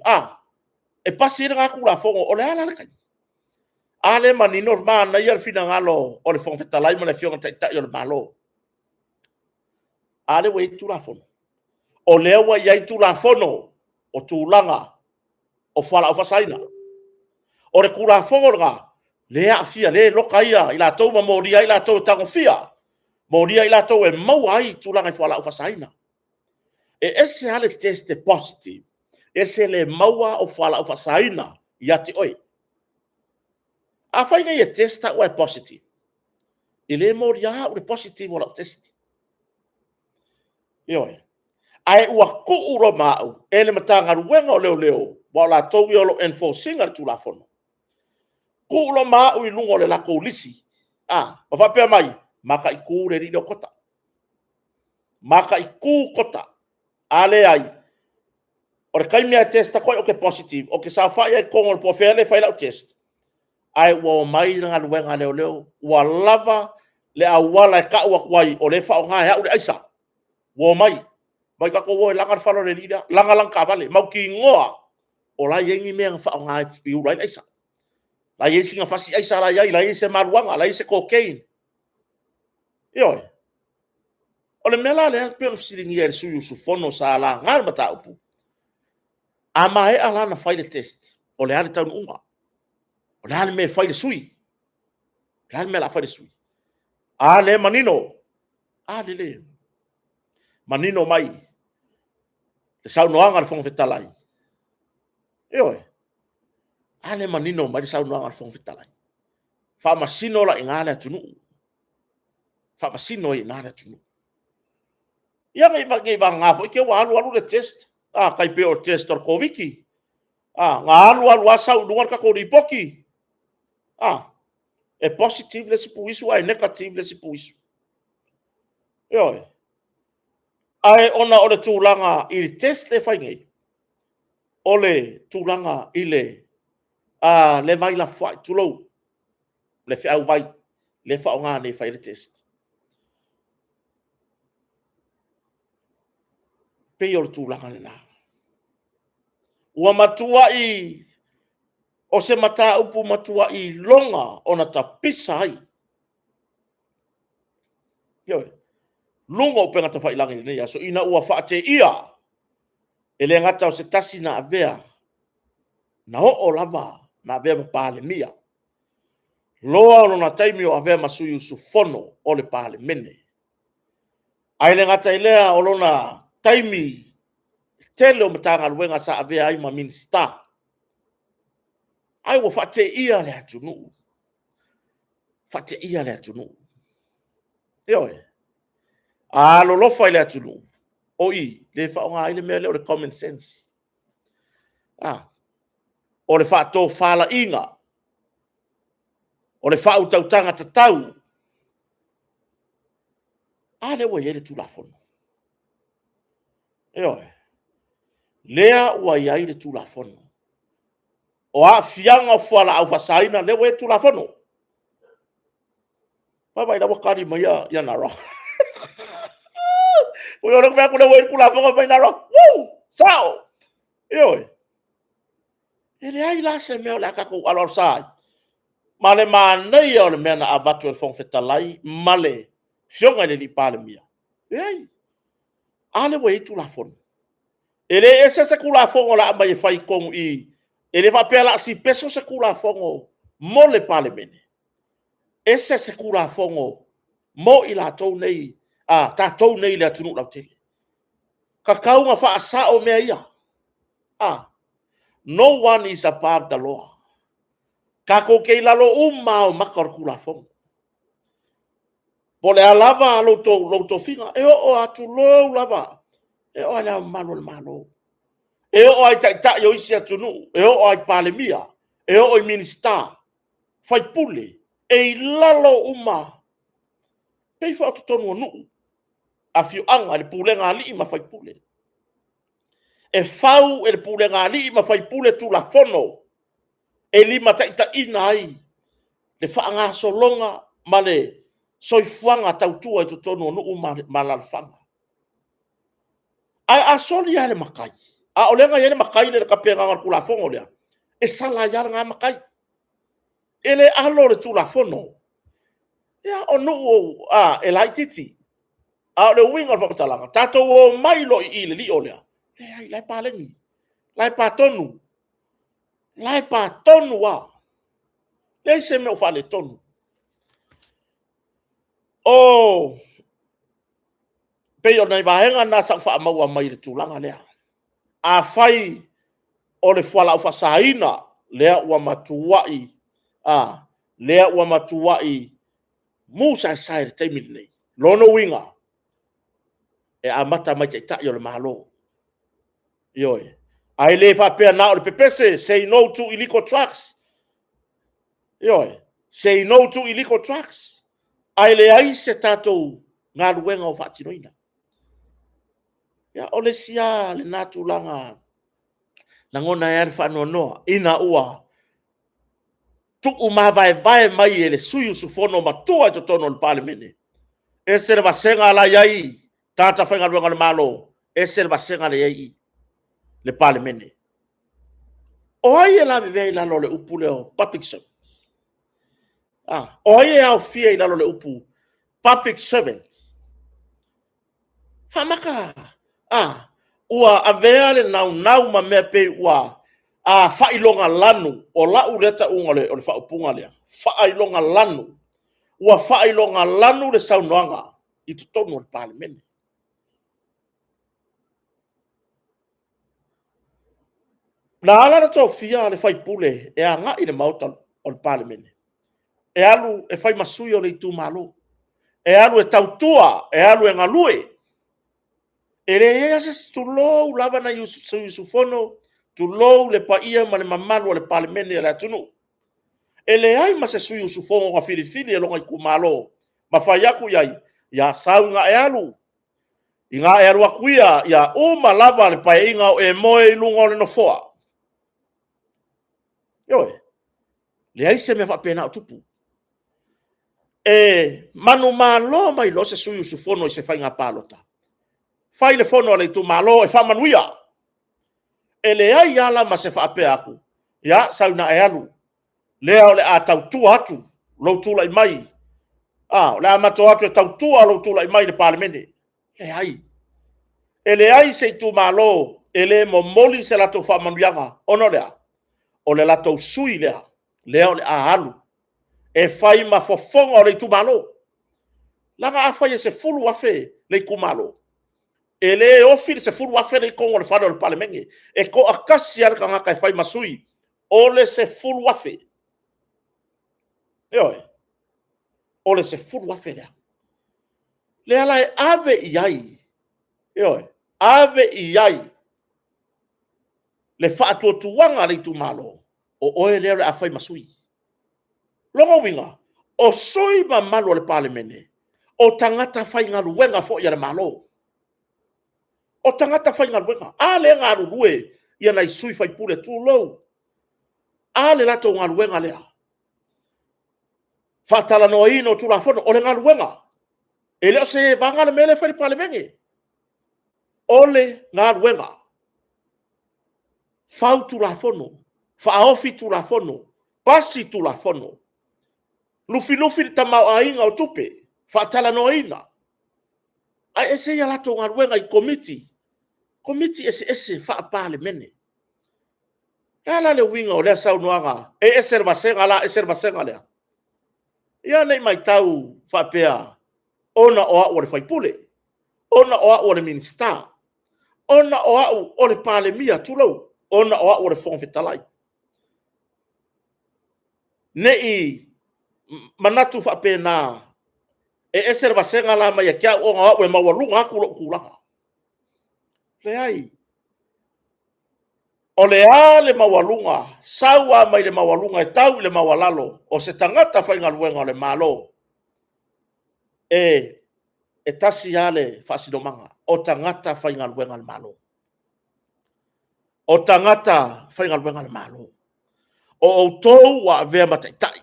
e pasi ai lena Tulafono. O le a la le taimi? A lea e manino, manaia le finagalo o le Fofoga Fetalai ma le Afioga i le Taitai o le Malo. A lea ua i ai Tulafono? O lea ua i ai Tulafono o tulaga o fualaau faasaina. O le Tulafono lena, lea e aafia, lea e loka i latou ma molia ai latou e tagofia, molia i latou e maua ai tulaga i fualaau faasaina. E ese lava le test e positive, ese le maua o fualaau faasaina ia te oe. Afai nei e test au ae positive, e le molia au i le positive o lau test. Ioe. Ae ua tuu loa ma au e le Matagaluega o Leoleo, aua o latou ia o lo o enforce ina le Tulafono, tuu loa ma au i luga o le latou lisi, ma faapea mai, mataitu le alii lea o Kota, mataitu Kota. A leai, o le taimi lava e test atu ai ou te positive, ou te saofai lava i totonu po o fea lea e fai ai lau test, ae ua omai le galuega a leoleo, ua lava le auala e tau atu ai o lea e faaaoga e au le aisa. Ua omai, omai tatou o e laga le fala o le alii lea, laga lana taavale, mautinoa o la e i ai ni mea na faaaoga e ula ai le aisa. O la e i ai sina fasi aisa la e i ai, la e i ai se maruana, la e i ai se cocaine. Ioe. O le mea la lea e pei ona fesiligia e le sui usufono sa laga le mataupu, a maea la ona fai le test, o le a le taunuuga? O le a le mea e fai i le sui? O le a le mea o le a fai i le sui? A lea e manino, a lea e manino mai le saunoaga a le Fofoga Fetalai. Ioe. A lea e manino mai le saunoaga a le Fofoga Fetalai. Faamasino la i ina le atunuu. Faamasino ai i ina le atunuu. Ia ne i vagana foi te i ua alu alu le test, tai pei o le test o le Koviti-19, na alu alu lava sau i luga le tatou lipoti, e positive le isi pulisi ae negative le isi pulisi. Ioe. Ae ona o le tulaga i le test lea e fai nei, o le tulaga i le vai lafoai, tulou, le feau vai lea e faaaoga nei e fai ai le test. E pei o le tulaga lena. Ua matuai, o se mataupu matuai iloga ona tapisa ai, ioe, luga o upega tafailagi i lenei aso, ina ua faateia, e le gata o se tasi na avea, na oo lava na avea ma Palemia, loa lona taimi o avea ma sui usufono o le Palemene. Ae le gata i lea o lona taimi i le tele o Matagaluega sa avea ai ma Minisita. Ae ua faateia le atunuu, faateia le atunuu. Ioe. A alolofa i le atunuu, o i lea e faaaoga ai le mea lea o le common sense. O le faatofalaiga, o le faautautaga tatau. A lea ua i ai le Tulafono. Ioe. Lea ua i ai le Tulafono. O aafiaga o fualaau faasaina, lea ua i ai le Tulafono. Vaai la ua tali mai ia Nara. Ua ou fai atu lea ua i ai le Tulafono fai mai Nara, woo, sao. Ioe. E leai la se mea o le a tatou aloalosa ai, ma le manaia o le mea na avatu e le Fofoga Fetalai ma le Afioga i le Palemia. Leai. A lea ua i ai Tulafono. E le ese se Tulafono o le a aumai e fai i totonu i i, e le faapea o le a sipeso se Tulafono mo le Palemene, ese se Tulafono mo i latou nei, tatou nei i le atunuu lautele. E tatau ona faasao mea ia. No one is above the law. Tatou te i lalo uma lava o maka o le Tulafono. Po o le a lava lou tofiga, e oo lava, tulou lava, e oo lava i Le Ao Mamalu o le Malo, e oo lava i taitai o isi atunuu, e oo lava i Palemia, e oo i Minisita, sui usufono, e i lalo uma, e pei foi o totonu o nuu, afioaga, le pulega a alii ma faipule. E fau e le pulega a alii ma faipule Tulafono e limataitaiina ai le faagasologa ma le soifuaga tautua i totonu o nuu ma alaalafaga. Ae a soli lava e le matai, a o lea na i ai le matai lea i le tapenaga o le Tulafono lea, e sala ai lava lena matai. E le alo le Tulafono. Ia, o nuu e laitiiti, a o le uiga o le faamatalaga, tatou omai loa i i i le lio lea, leai, o la e paleni, o la e patonu, o la e patonu lava. E leai se mea o faaletonu. E pei o nai vaega na sa ou faamaua mai i le tulaga lea. Afai o le fualaau faasaina lea ua matuai musaesae i le taimi lenei, o lona uiga, e amata mai i Taitai o le Malo. Ioe, ae le faapea na o le pepese, say no to illegal drugs. Ioe, say no to illegal drugs, ae leai se tatou galuega o faatinoina. Ia, o le isi lava lena tulaga e lagona ai lava le faanoanoa, ina ua tuumavaevae mai e le sui usufono matua i totonu o le Palemene, ese le vasega la e i ai tagata faigaluega a le Malo, ese le vasega lea e i ai i i, le Palemene. O ai e lavevea i lalo o le upu lea o le public servant? O ai e aofia i lalo o le upu public servant? Faamata ua avea le naunau ma mea pei ua faailogalanu, o lau lea tauga o le faaupuga lea, faailogalanu. Ua faailogalanu le saunoaga i totonu o le Palemene. Na ala ona tofia le sui usufono e agai i le Maota o le Palemene, e alu e fai ma sui o le itumalo, e alu e tautua, e alu e galue. E leai lava se isi, tulou lava nai sui usufono, tulou le paia ma le mamalu o le Palemene o le atunuu. E leai ma se sui usufono na filifili e lona itumalo ma fai atu i ai, ia sau ina e alu, ina e alu atu ia, ia uma lava le Paeaiga o e moe i luga o le Nofoa. Ioe, leai se mea faapena o tupu. E manumalo mai loa se sui usufono i se faiga palota, fai le fono a le itumalo e faamanuia. E leai lava la ma se faapea atu, ia sau ina e alu, lea o le a tautua atu lou tulai mai, o le a matou o atu e tautua lou tulai mai i le Palemene. Leai, e leai se itumalo e le momoli se latou faamanuiaga, ona o le a? O le latou sui usufono lea, lea o le a alu e fai ma fofoga o le itumalo. Leaga afai e 10,000 le itumalo, e le ofi le 10,000 lea i totonu o le fale o le Palemene. E toatasi lava le tagata e fai ma sui o le 10,000. Ioe, o le 10,000 lea. O lea la e ave i ai, ioe, ave i ai le faatuatuaga a le itumalo, o oe lea o le a fai ma sui. O lona uiga, o sui usufono mamalu o le Palemene, o tagata faigaluega foi a le Malo. O tagata faigaluega. A lea e galulue nai sui usufono, tulou. A le latou galuega lea? Faatalanoaina o Tulafono, o le galuega. E le o se vaga le mea lea e fai i le Palemene. O le galuega, fau Tulafono, faaofi Tulafono, pasi Tulafono, lufilufi le tamaoaiga o tupe, faatalanoaina. Ae ese a latou galuega i Komiti, Komiti eseese faa-Palemene. O le a la le uiga o lea saunoaga, e ese le vasega le la, ese le vasega lea? Ia ne i matau faapea, ona o au o le sui usufono, ona o au o le Minisita, ona o au o le Palemia, tulou, ona o au o le Fofoga Fetalai. Ne i manatu faapena, e ese le vasega la mai ia te au ona o au e maualuga atu lou tulaga. Leai, o le a le maualuga, sau lava mai le maualuga e tau i le maualalo, o se tagata faigaluega a le Malo, e tasi lava le faasinomaga, o tagata faigaluega a le Malo. O tagata faigaluega a le Malo. O outou ua avea ma taitai.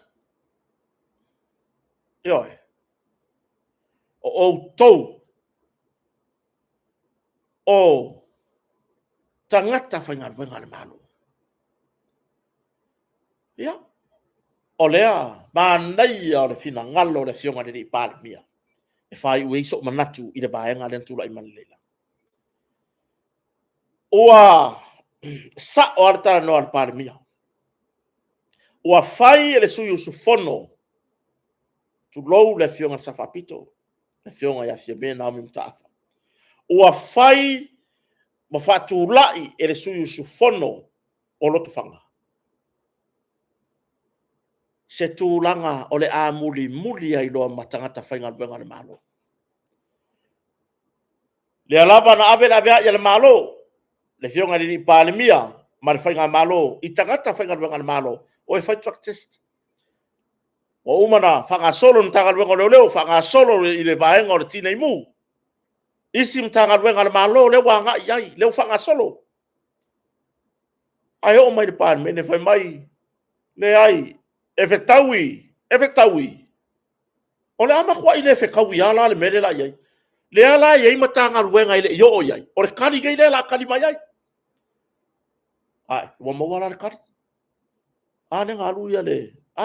Ioe. O outou o tagata faigaluega a le Malo. Ia, o lea manaia o le finagalo o le Afioga i le Palemia e faaiu ai sou manatu i le vaega lea na tulai mai nei. Ua sao lava le talanoa a le Palemia. Ua fai e le sui usufono, tulou le Afioga i le Sao Faapito, le Afioga ia Fiame Naomi Mataafa. Ua fai ma faatulai e le sui usufono o Lotofaga se tulaga o le a mulimuli ai loa ma tagata faigaluega a le Malo. Lea lava na ave le aveai a le Malo, le Afioga i le Palemia ma le Faigamalo i tagata faigaluega a le Malo, o e fai drug test. Ua uma ona faagasolo le Matagaluega o Leoleo, faagasolo i le vaega o le Tinei Mu, isi Matagaluega a le Malo lea ua agai i ai, lea ua faagasolo. Ae oo mai i le Palemene fai mai, leai, e fetaui, e fetaui. O le a matuai le fetaui lava la le mea lea o le a i ai? Lea la e i ai Matagaluega e le i oo i ai, o le tali nei lea o le a tali mai ai. Ae ua maua la le tali. A lea na alu le a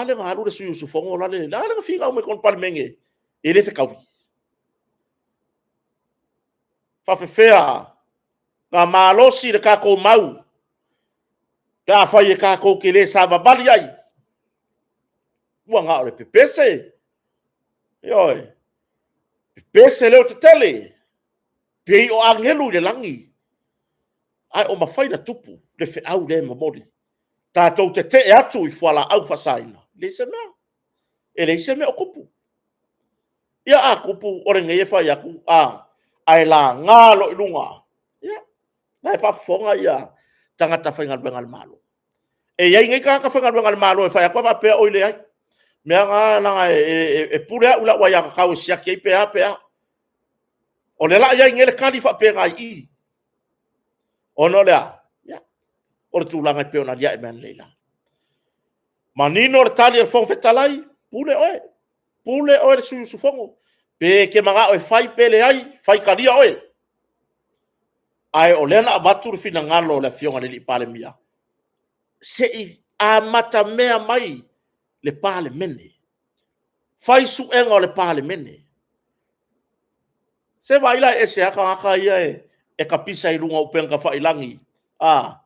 lea na alu le sui usufono lale, a lea na finau mai i totonu o le Palemene e le fetaui? E faapefea ona malosi le tatou mau pe afai e tatou te le savavali ai? Ua na o le pepese, ioe, pepese leotetele, pei o agelu i le lagi, ae o mafai ona tupu le feau lea e momoli. Tatou tetee atu i fualaau faasaina, e leai se mea, e leai se mea o tupu. Ia a tupu, o lenei e fai atu, a, ae laga loa i luga, ia, o la e faafofoga tagata faigaluega a le Malo. E i ai nei tagata faigaluega a le Malo e fai atu ae faapea, oi leai, o mea na leaga e pule au i lau aiatatau e siaki ai pe a pe a. O lea o le a i ai nei le tali faapena i i, ona o le a? Ia, o le tulaga e pei ona aliae mai analeila. Manino le tali a le Fofoga Fetalai, pule oe, pule oe le sui usufono, pe e te manao e fai pe leai, faitalia oe. Ae o lea na avatu le finagalo o le Afioga i le Palemia, se i amatamea mai le Palemene, fai suega o le Palemene. Se vaai la e ese lava tagata ia e tapisa i luga o upega tafailagi a,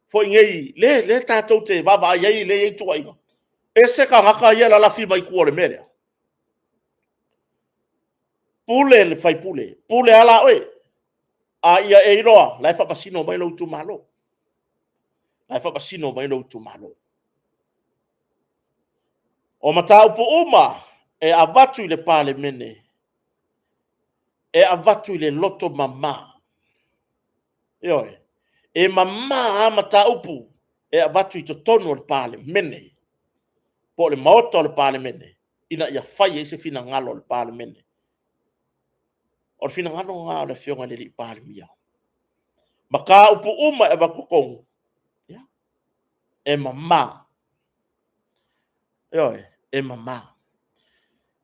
foi nei, lea tatou te vaavaai i ai lea e i ai tuuaiga, ese tagata ia e lalafi mai tua o le mea lea. Pule le sui usufono, pule lava la oe, a ia e iloa o la e faamasino mai lou itumalo. O la e faamasino mai lou itumalo. O mataupu uma e avatu i le Palemene, e avatu i le loto mama. Ioe, e mama lava mataupu e avatu i totonu o le Palemene, po o le Maota o le Palemene, ina ia fai ai se finagalo o le Palemene. O le finagalo lena o le Afioga i le Palemia. Mataupu uma e avatu i totonu, ia, e mama. Ioe, e mama.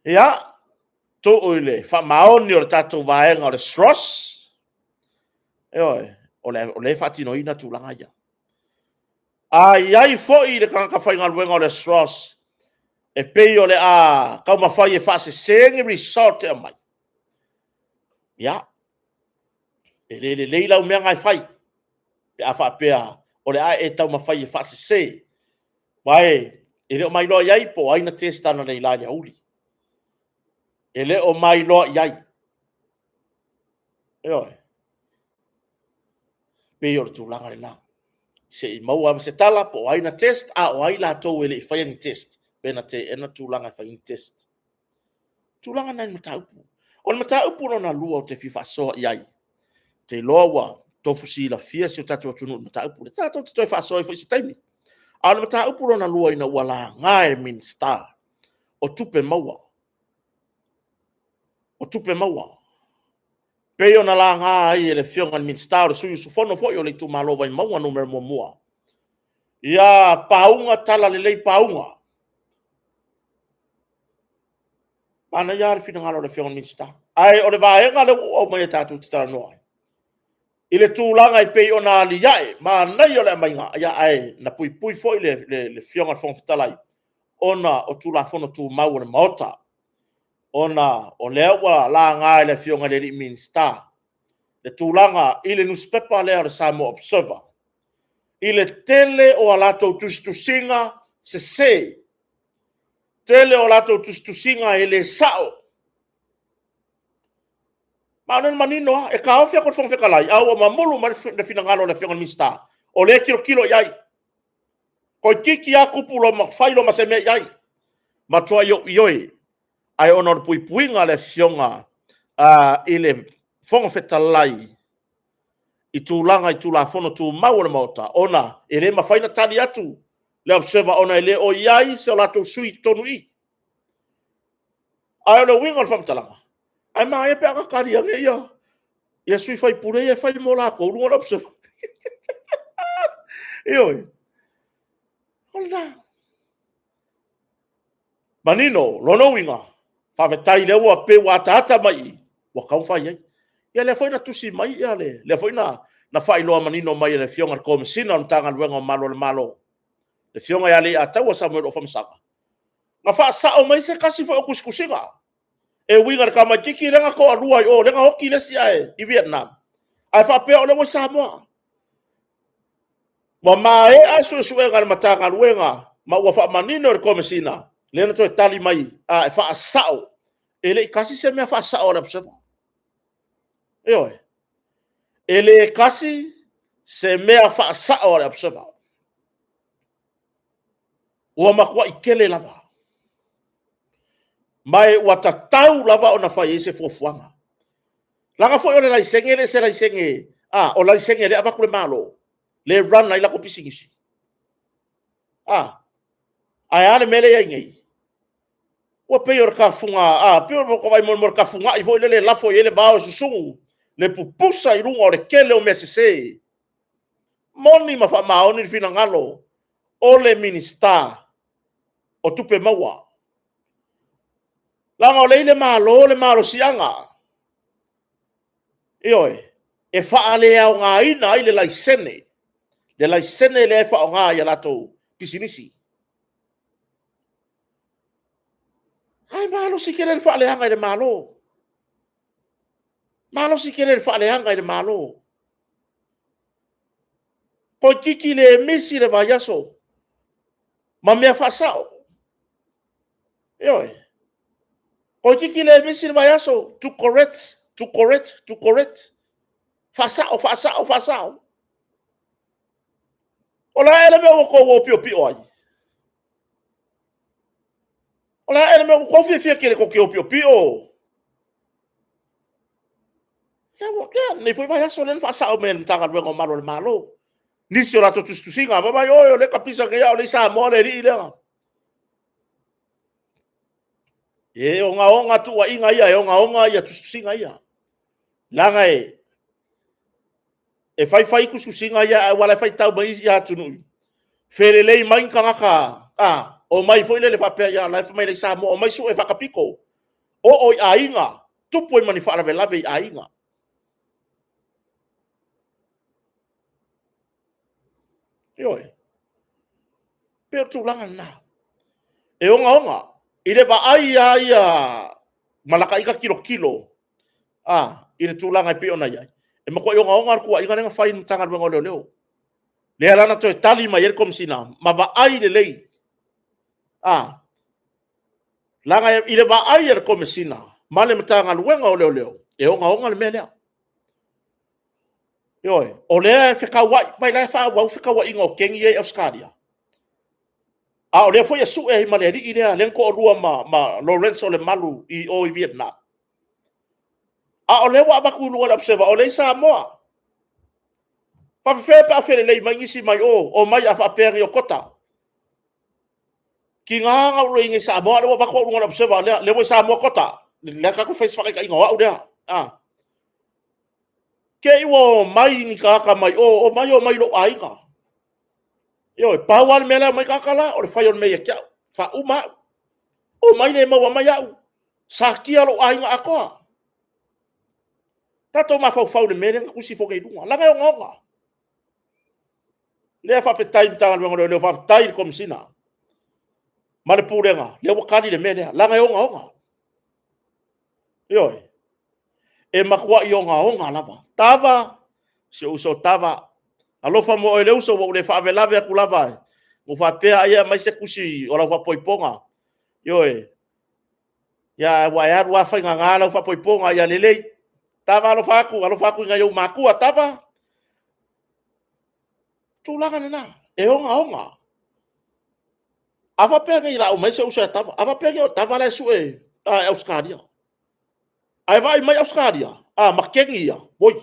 Ia, tuu i le faamaoni o le tatou vaega o le SROS, ioe, o lea e faatinoina tulaga ia. A i ai foi le tagata faigaluega o le SROS e pei o le a taumafai e faasese ni result e aumai, ia, e le lelei lau mea na e fai, pe a faapea o le a e taumafai e faasese. Aua e le o ma iloa i ai po o ai na test analeila i le aoauli. E le o ma iloa i ai. Ioe. E pei o le tulaga lena. Se i maua lava se tala po o ai na test, a o ai latou e le i faia ni test, pe na teena le tulaga e fai ni test. Tulaga na i mataupu. O le mataupu lona lua ou te fia faasoa i ai, ou te iloa ua tofu silafia si o tatou atunuu i le mataupu lea, tatou te toe faasoa ai foi i se taimi. A o le mataupu lona lua ina ua laga e le Minisita o Tupe Maua, o Tupe Maua. Pei ona laga ai e le Afioga i le Minisita o le sui usufono foi o le itumalo o Vaimauga 1, ia pauga talalelei pauga. Manaia lava le finagalo o le Afioga i le Minisita, ae o le vaega lea ua ou aumaia tatou te talanoa ai, i le tulaga e pei ona aliae, manaia o le aumaiga, ae na puipui foi le Afioga i le Fofoga Fetalai ona o Tulafono Tumau a le Maota, ona o lea ua laga e le Afioga i le Minisita le tulaga i le nusipepa lea o le Samoa Observer, i le tele o a latou tusitusiga sese, tele o latou tusitusiga e le sao. Ma o lea e manino lava, e taofi atu le Fofoga Fetalai, ae ua mamulu mai le finagalo o le Afioga i le Minisita, o lea e tilotilo i ai. Toeitiiti lava tupu loa ma fai loa ma se mea i ai. Matua ou ioe, ae ona o le puipuiga a le Afioga i le Fofoga Fetalai i tulaga i Tulafono Tumau a le Maota, ona e le mafai ona tali atu le Observer ona e le o i ai so latou sui i totonu i i. Ae o le uiga o le faamatalaga, ae manaia pe ana tali ane ia sui usufono ia e fai mo latou i luga o le Observer. Ioe, o lena. Manino. O lona uiga, faafetai o lea ua pei ua ataata mai i i, ua tatau ona fai ai. Ia lea foi na tusi mai le... lea foi na faailoa manino mai e le Afioga i le Komesina o le Matagaluega o Malu a le Malo, le Afioga ia Leiataua Samuelu Afamasaga, na faasao mai se tasi foi o tusitusiga e uiga i le tamaitiiti lea na toalua i o lea na oti le isi i Vietnam, ae faapea o lea ua i Samoa. Ua maea suesuega a le Matagaluega ma ua faamanino e le Komesina, lea na toe tali mai e faasao. E le i tasi se mea faasao a le Observer. Ioe. E le tasi se mea faasao a le Observer. Ua matuai tele lava. Ma ua tatau lava ona fai i ai se fuafuaga. Leaga foi o le laisene e le o se laisene, o laisene o lea e avatu e le Malo lea e run ai latou pisinisi. Ae a le mea lea e i ai nei? Ua pei o le tafuga, pei o le tafugai foi lele e lafo i ai le vao e susunu, le pupusa i luga o le tele o mea sese. Moni ma faamaoni le finagalo o le Minisita o Tupe Maua, leaga o lea e i le Malo le malosiaga, ioe, e faaleaogaina ai le laisene, le laisene lea e faaaoga i a latou pisinisi. Ae malosi tele le faaleaga i le Malo, malosi tele le faaleaga i le Malo. Toeitiiti le misi le vaiaso ma mea faasao. Ioe. Toeitiiti le misi le vaiaso to correct, to correct, to correct. Faasao, faasao, faasao. O le a ea le mea ua outou o piopio ai? O le a ea le mea ua outou fiafia tele tou te o piopio? Ia, lenei foi vaiaso lea na faasao mai e le Matagaluega o Malu o le Malo nisi o latou tusitusiga. Fai mai, oi o lea e tapisa nei a o lea e i Samoa le alii lea. E ogaoga tuuaiga ia, e ogaoga tusitusiga ia. Leaga e fai fai tusitusiga ia aua o la e faitau mai isi atunuu, felelei mai ni tagata, omai foi lele faapea, ia o la e fai mai o la e i Samoa, omai sue faatapito, oo i aiga, tupu ai ma ni faalavelave i aiga. Ioe. E pei o le tulaga lena. E ogaoga. I le vaai lava ia ma lata ita tilotilo i le tulaga e pei ona i ai, e matuai ogaoga le tuuaiga lea na fai i le Matagaluega o Leoleo. Lea la na toe tali mai ai le Komesina ma vaai lelei, leaga i le vaai a le Komesina ma le Matagaluega o Leoleo, e ogaoga le mea lea. Ioe, o lea e fetauai, vaai o la e faaauau fetauaiga o kegi ia e i Ausetalia. A o lea foi e sue ai ma le alii lea na toalua ma Lorenzo Lemalu i o i Vietnam. A o lea ua avatu i luga o le Observer o lea e i Samoa. E faapefea pe a felelei mai nisi mai o, omai ae faapea nei o Kota. Tiga na ou i inei i Samoa, a o lea ua avatu au i luga o le Observer o lea ua i Samoa Kota. O lea tatou te fai si faataitaiga o au lea. Te i ua omai ni tagata mai o, omai omai i lou aiga. Ioe, pau lava le mea la e omai tagata la, o le fai o le mea ia te au, faauma au. Omai le maua mai au, satia lou aiga atoa. Tatou mafaufau i le mea lea na tusi ifo nei i luga, leaga e ogaoga. Lea faafetai i le Matagaluega o Leoleo, faafetai i le Komesina ma le Pulega, lea ua tali le mea lea, leaga e ogaoga. Ioe. E matuai ogaoga lava. Tava, si ou uso Tava, alofa mo oe le uso, ua ou le faalavelave atu lava, ua ou faapea ai e aumai se tusi o lau faaipoipoga. Ioe. Ia ua e alu lava fai gaga lau faaipoipoga, ia lelei. Tava alofa atu, alofa atu i nai ou matua Tava. Tulaga lena, e ogaoga. A faapea nei o le a aumai se uso ia Tava, a faapea nei o Tava la e sue i Ausetalia, ae vaai mai Ausetalia, a, ma kegi ia, oi,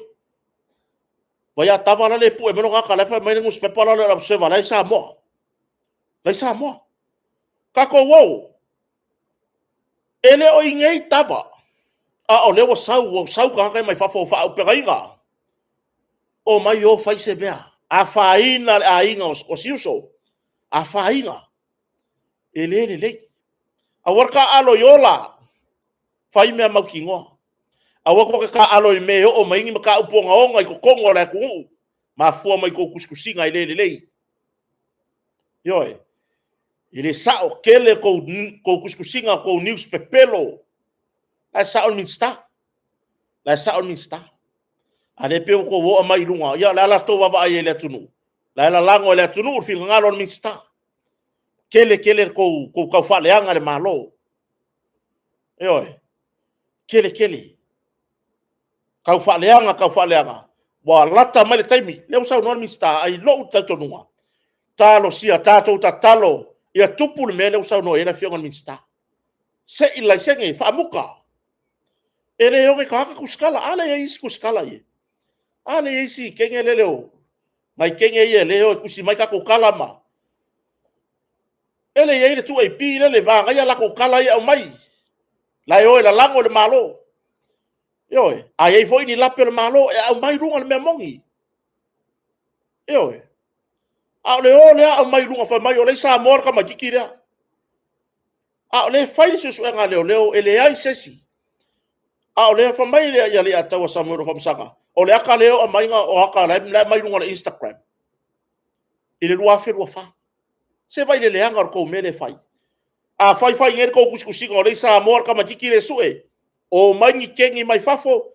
vaai ia Tava la e pue mai lona ata la e fai mai le nusipepa la o le Observer la e i Samoa. La e i Samoa. Tatou o, e le o i inei Tava, a o lea ua sau, ua sau tagata ia mai fafo ua faaaupegaina. Omai o fai se mea, afaina le aiga o si uso, afaina, e le lelei. Aua le taaalo i ola, fai mea mautinoa. Aua tou te taaalo i mea e oo mai ai ni mataupu ogaoga i totonu o le atunuu, mafua mai i tou tusitusiga e le lelei. Ioe, e le sao, tele tou tusitusiga tou news pepelo. O la e sao le Minisita, o la e sao le Minisita. A o lea e pei ua outou oo mai i luga, ia o le a la le tou vaavaai i ai i le atunuu? O la e lalago e le atunuu le finagalo o le Minisita. Tele tele le tou taufaaleaga i le Malo. Ioe, tele tele. Taufaaleaga taufaaleaga, ua lata mai le taimi, lea ua saunoa le Minisita, ae i lou talitonuga, talosia, tatou tatalo ia tupu le mea lea ua saunoa i ai le Afioga i le Minisita. Se i le laisene, faamuta. E le o ni tagata tusitala. A lea e i ai isi tusitala ia. A lea e i ai isi teine lele, nai teine ia o lea e o e tusi mai tatou tala ma... Lele e i ai le 2AP lele, manaia latou tala ia e aumai. La e o e lalago le Malo. Ioe. A i ai foi ni lape o le Malo, e aumai i luga le mea moni. Ioe. A o le o lea aumai i luga fai mai o lea e i Samoa le tamaitiiti lea. A o lea e fai le suesuega a leoleo e leai se isi. A o lea fai mai le alii Samoa Afamasaga, o le ata lea e aumai o ata la e aumai i luga o le Instagram i le 2024. Se vaai i le leaga o le tou mea lea e fai. A fai fai nei le tou tusitusiga o lea e i Samoa le tamaitiiti lea e sue, omai ni kegi mai fafo,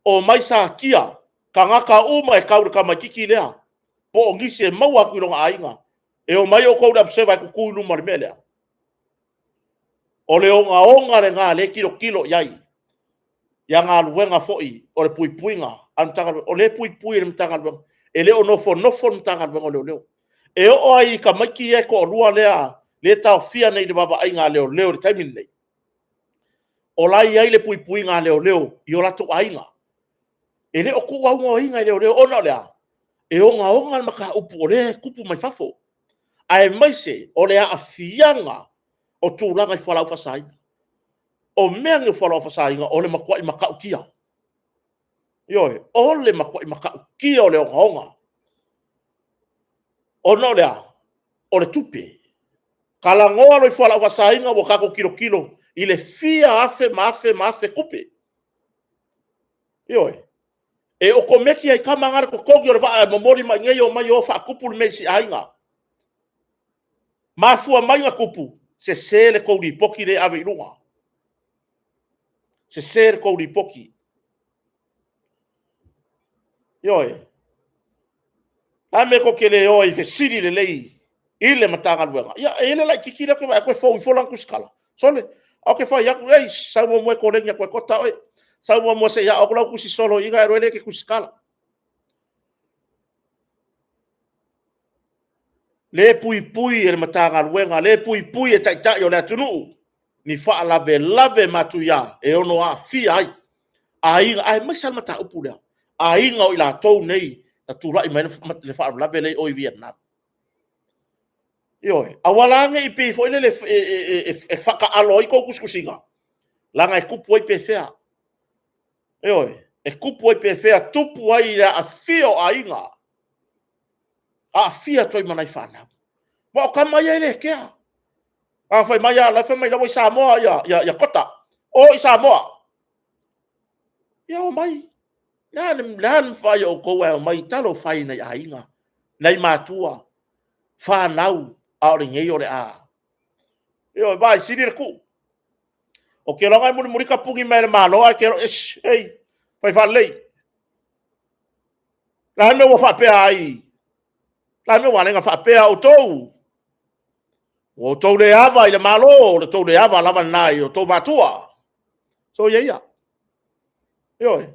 omai satia tagata uma e tau i le tamaitiiti lea, po o nisi e maua atu i lona aiga. E omai outou le Observer e tutu i luma o le mea lea. O le ogaoga lena o lea e tilotilo i ai ia galuega foi o le puipuiga a le Matagaluega. O lea e puipui e le Matagaluega, e le o nofonofo le Matagaluega o Leoleo. E oo lava i tamaiti ia e toalua lea e taofia nei i le vaavaaiga a leoleo i le taimi lenei, o la e i ai le puipuiga a leoleo i o latou aiga. E le o tuuaunoaina e leoleo, ona o le a? E ogaoga le mataupu o lea e tupu mai fafo, aemaise o le aafiaga o tulaga i fualaau faasaina. O mea nei o fualaau faasaina, o le matuai matautia. Ioe, o le matuai matautia o le ogaoga. Ona o le a? O le tupe. Talanoa loa i fualaau faasaina ua tatou tilotilo i le fia afe ma afe ma afe tupe. Ioe. E okometi lava e tama na le totogi o le vaa e momoli mai i inei omai o faatupu le mea i se aiga. Mafua mai ona tupu, sese le tou lipoti lea e ave i luga. Sese le tou lipoti. Ioe. O le a le mea tou te le o ai e fesili lelei i le Matagaluega? Ia, e i ai le laitiiti lea ou te vaai atu e fou ifo lana tusitala. Sole, ou te fai atu, eish, sau muamua e koleni atu e kota oe. Sau muamua se i ao atu lau tusi solo i i ona e alu ai lea e te tusitala. Lea e puipui e le Matagaluega, lea e puipui e Taitai o le atunuu ni faalavelave matuia e ono aafia ai aiga, aemaise lava le mataupu lea, aiga o i latou nei na tulai mai ai le faalavelave lea i o i Vietnam. Ioe, aua la ne i pei foi lele e faataalo ai tou tusitusiga, leaga e tupu ai pefea. Ioe. E tupu ai pefea, tupu ai le aafia o aiga, aafia atu ai ma nai fanau. Aua o tama ia e le kea. A fai mai lava, la e fai mai la ua i Samoa ia, ia, ia Kota. O i Samoa. Ia o mai. Le a le, le a le mafai o outou ae omai, talofa e i nai aiga, nai matua, fanau, a o lenei o le a. Ioe, vaai, sili le tuu. O ke loga e mulimuli tapuni mai e le Malo ae ke ish, ei, fai faalelei. Le a le mea ua faapea ai? Le a le mea ua ala ai ona faapea outou? Ua outou le ava i le Malo, o le tou le ava lava lena i outou matua. Soia ia. Ioe.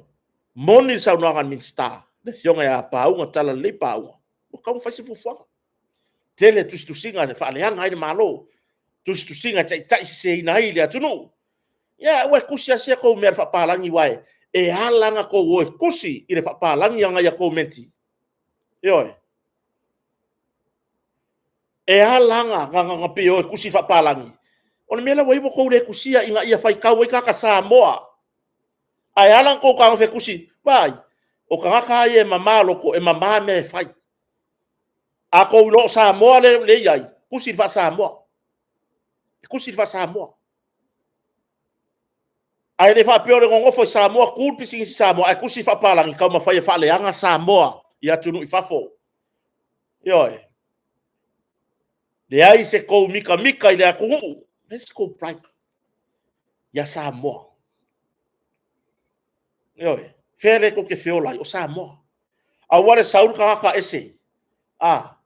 Moni le saunoaga a le Minisita, le Afioga ia Pauga Talalelei Pauga, ua tatau ona fai se fuafuaga. Tele tusitusiga e faaleaga ai le Malo, tusitusiga e taitaiseseina ai le atunuu. Ia aua e tusi lava si a tou mea i le faapalagi, aua e ala ona outou o e tusi i le faapalagi a komenti. Ioe. E ala la ona pei e o e tusi faapalagi, o le mea la ua i ai ua outou le tusia ina ia faitau ai tagata Samoa. Ae ala ona outou fetagofi e tusi, vaai, o tagata lava ia e mama loto, e mama mea e fai. A outou iloa o Samoa lea e i ai, tusi i le faa-Samoa, tusi i le faa-Samoa. Ae le faapea o le nonofo i Samoa, tu le pisinisi Samoa, ae tusi faapalagi, taumafai e faaleaga Samoa i atunuu i fafo. Ioe. Leai se tou mitamita i le atunuu, leai se tou pride ia Samoa. Ioe. Fea lea tou te feola ai, o Samoa. Aua le sau le tagata ese, a,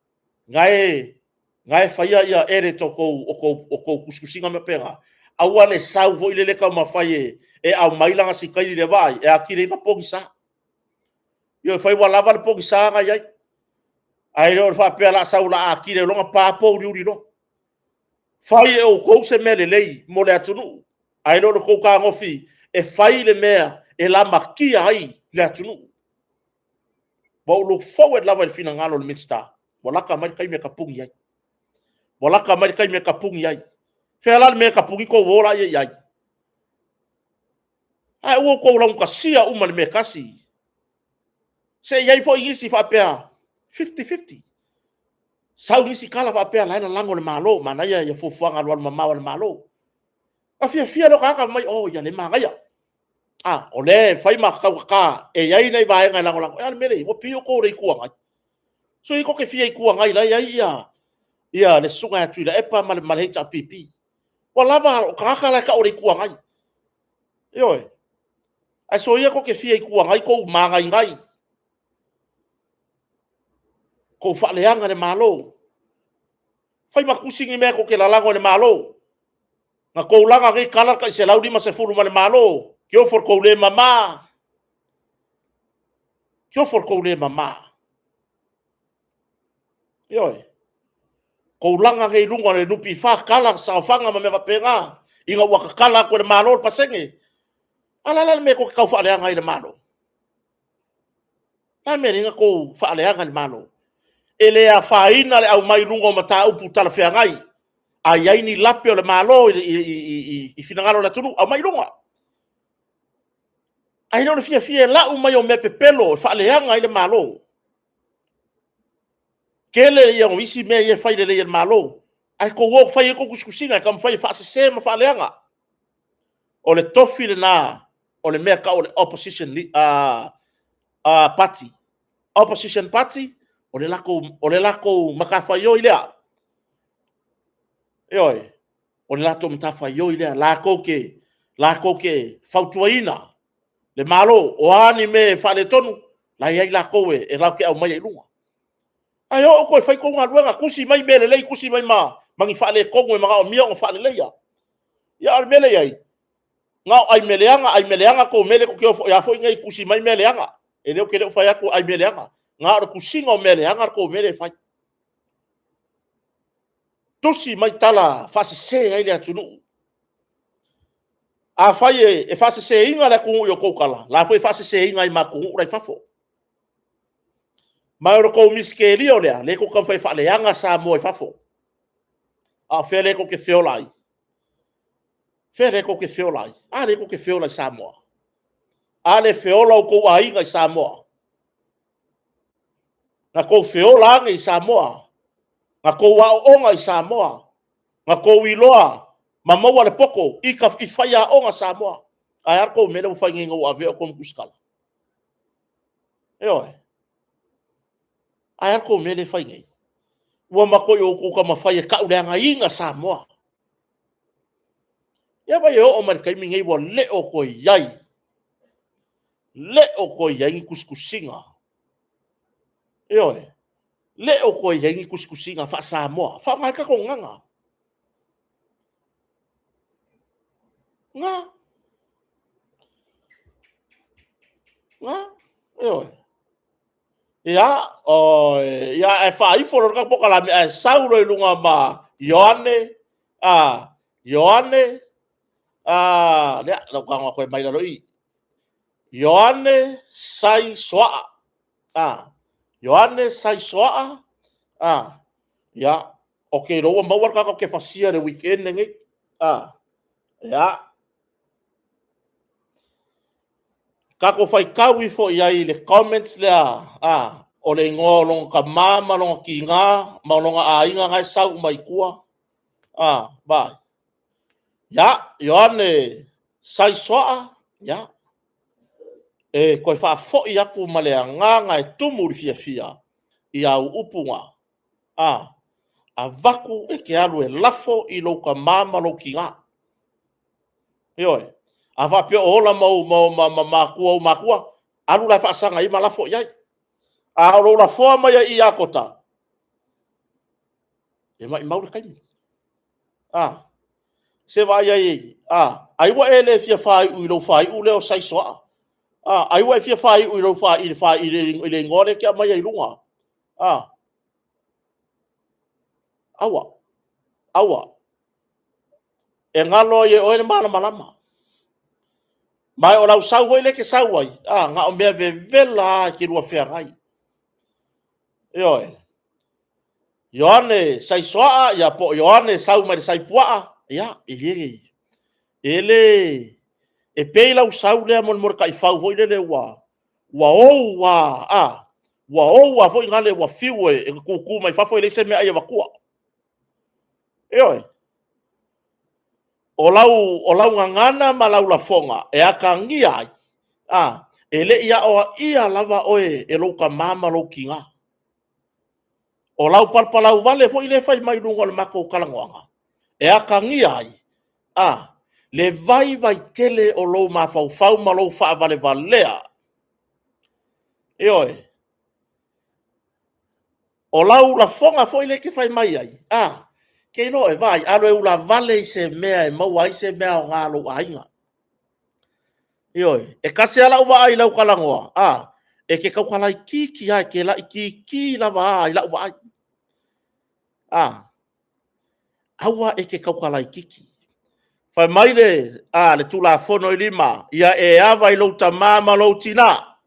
na e faia ia edit o tou tusitusiga ma mea faapena. Aua le sau foi lele taumafai e aumai lana sitaili lea, vaai, e atili ai ona pogisa. Ioe, fai ua lava le pogisa na i ai, ae le o le faapea o le a sau o le a atili ai loa ona pa pouliuli loa. Fai e outou se mea lelei mo le atunuu, ae le o le tou fetagofi e fai le mea e lamatia ai le atunuu. Ua ou look forward lava i le finagalo o le Minisita, ua lata mai le taimi e tapuni ai. Ua lata mai le taimi e tapuni ai. Fea la le mea e tapuni tou o laia i ai? Ae ua outou laugatasia uma i le mea e tasi. Se i i ai foi nisi faapea 50-50. Sau nisi tala faapea o la e lalago e le Malo, manaia ia fuafuaga alualumamao a le Malo. Ona fiafia lea o tagata fai mai, oh ia lea e manaia. A, o lea e fai ma taugata e i ai nai vaega e lagolago. A o le mea lea e i ai, ua pei outou o le Itu Agai. Soia tou te fia Itu Agai o la e i ai ia le Susuga ia Tuilaepa ma le HRPP. Ua lava, o tagata la e tau o le Itu Agai. Ioe. Ae soia tou te fia Itu Agai tou magaigai, tou faaleaga le Malo. Fai ma tusi ni mea tou te lalago i le Malo. Na tou laga nei tala tai 150 ma le Malo, tiofe le tou le mama, tiofe le tou le mama. Ioe. Tou laga nei i luga o le NPF tala saofaga ma mea faapena, ina ua tatala atu e le Malo le pasene. A o le a la le mea tou te tau faaleaga ai i le Malo? O le a le mea e ala ai ona outou faaleaga i le Malo? E le afaina le aumai i luga o mataupu talafeagai. A i ai ni lape o le Malo i finagalo o le atunuu, aumai i luga. Ae le o le fiafia e lau mai o mea pepelo e faaleaga ai le Malo. Tele ia o isi mea ia e fai lelei e le Malo, ae tou o e fai ai tou tusitusiga e taumafai e faasese ma faaleaga. O le tofi lena o le mea e tau o le opposition party. Opposition party, o le latou matafaioi lea. Ioe, o le latou matafaioi lea, latou te, latou te fautuaina le Malo, o a ni mea e faaletonu, la e i ai latou e latou te aumaia i luga. Ae o outou e fai a outou galuega, tusi mai mea lelei, tusi mai ma ni faaletonu e manaomia ona faaleleia. Ia a o le mea lea e i ai, na o ai mea leaga, ai mea leaga tou mea lea tou te o foi a foi nei tusi mai mea leaga. E le ou te le o fai atu ai mea leaga, na o le tusiga o mea leaga le tou mea lea e fai. Tusi mai tala faasese ai le atunuu. Afai e faaseseina le atunuu i a outou tala, o la foi e faaseseina ai ma atunuu la e i fafo. Ma o le tou misitelio lea, lea tou te taumafai e faaleaga Samoa i fafo. A o fea lea tou te feola ai? Fea lea tou te feola ai? A lea tou te feola i Samoa. A le feola o tou aiga i Samoa. Na tou feola age i Samoa. Na tou aooga i Samoa. Na tou iloa ma maua le poto i faiaoga Samoa. Ae a le tou mea lea ua fai nei ina ua avea outou ma tusitala? Ioe. Ae a le tou mea lea e fai nei? Ua matuai outou taumafai e tauleagaina Samoa. Ia vaai e oo mai i le taimi lenei ua le o toe i ai, le o toe i ai ni tusitusiga. Ioe, le o toe i ai ni tusitusiga faa-Samoa, faaaoga ai le tatou gagana. Na. Na, ioe. Ia, oi, ia ae faaifo loa le tatou polokalame ae sau loa i luga ma Ioane, a, Ioane, a, lea, o le a ou tago atu e aumai i lalo i i. Ioane Sai Soaa. A, Ioane Sai Soaa, a, ia, ou te iloa ua maua le tagata ou te fasia i le weekend lenei. A, ia, Tatou faitau ifo i ai i le comments lea, a, o le igoa o lona tama ma lona tina ma lona aiga na e sau uma i tua. A, vaai. Ia, Ioane Sai Soaa, ia, e toe faafoi atu ma le agaga e tumu i le fiafia i au upu na, a, avatu e te alu e lafo i lou tama ma lou tina. Ioe. A faapea o ola ma ou ma ma matua ou matua, alu la e faasaga i ai ma lafo i ai. A o lou lafoa mai ai i ia Kota, e maumau le taimi. A, se vaai ai, a, ai ua e le fia faaiu i lou faaiu lea o Sai Soaa. A, ai ua e fia faaiu i lou faaiu i le igoa lea e te aumaia i luga. A, aua, aua. E galo ai e oe le malamalama. Ma o lau sau foi lea e te sau ai, a, na o mea vevela lava e te lua feagai. Ioe. Ioane Saisoaa, ia po o Ioane sau mai le Saipuaa, ia, e le, e le, e pei lau sau lea mo le taifau foi lele ua ou lava, a, ua ou lava foi gale ua fiu e tutu mai fafo e leai se meaai e avatua. Ioe. O lau gagana ma lau lafoga e atagia ai, a, e le i aoaia lava oe e lou tama ma lou tina. O lau palapalauvale foi lea e fai mai i luga o le matou talanoaga, e atagia ai, a, le vaivai tele o lou mafaufau ma lou faavalevalea. Ioe. O lau lafoga foi lea e te fai mai ai, a, ke iloa oe, vaai, alu e ulavale i se mea e maua ai se mea aoga a lou aiga. Ioe, e tasi lava lau vaai i lau talanoa, a, e te tautala itiiti lava, e te laitiiti lava a i lau vaai. A, aua e te tautala itiiti. Fai mai le, a, le Tulafono i lima, ia e ava i lou tama ma lou tina,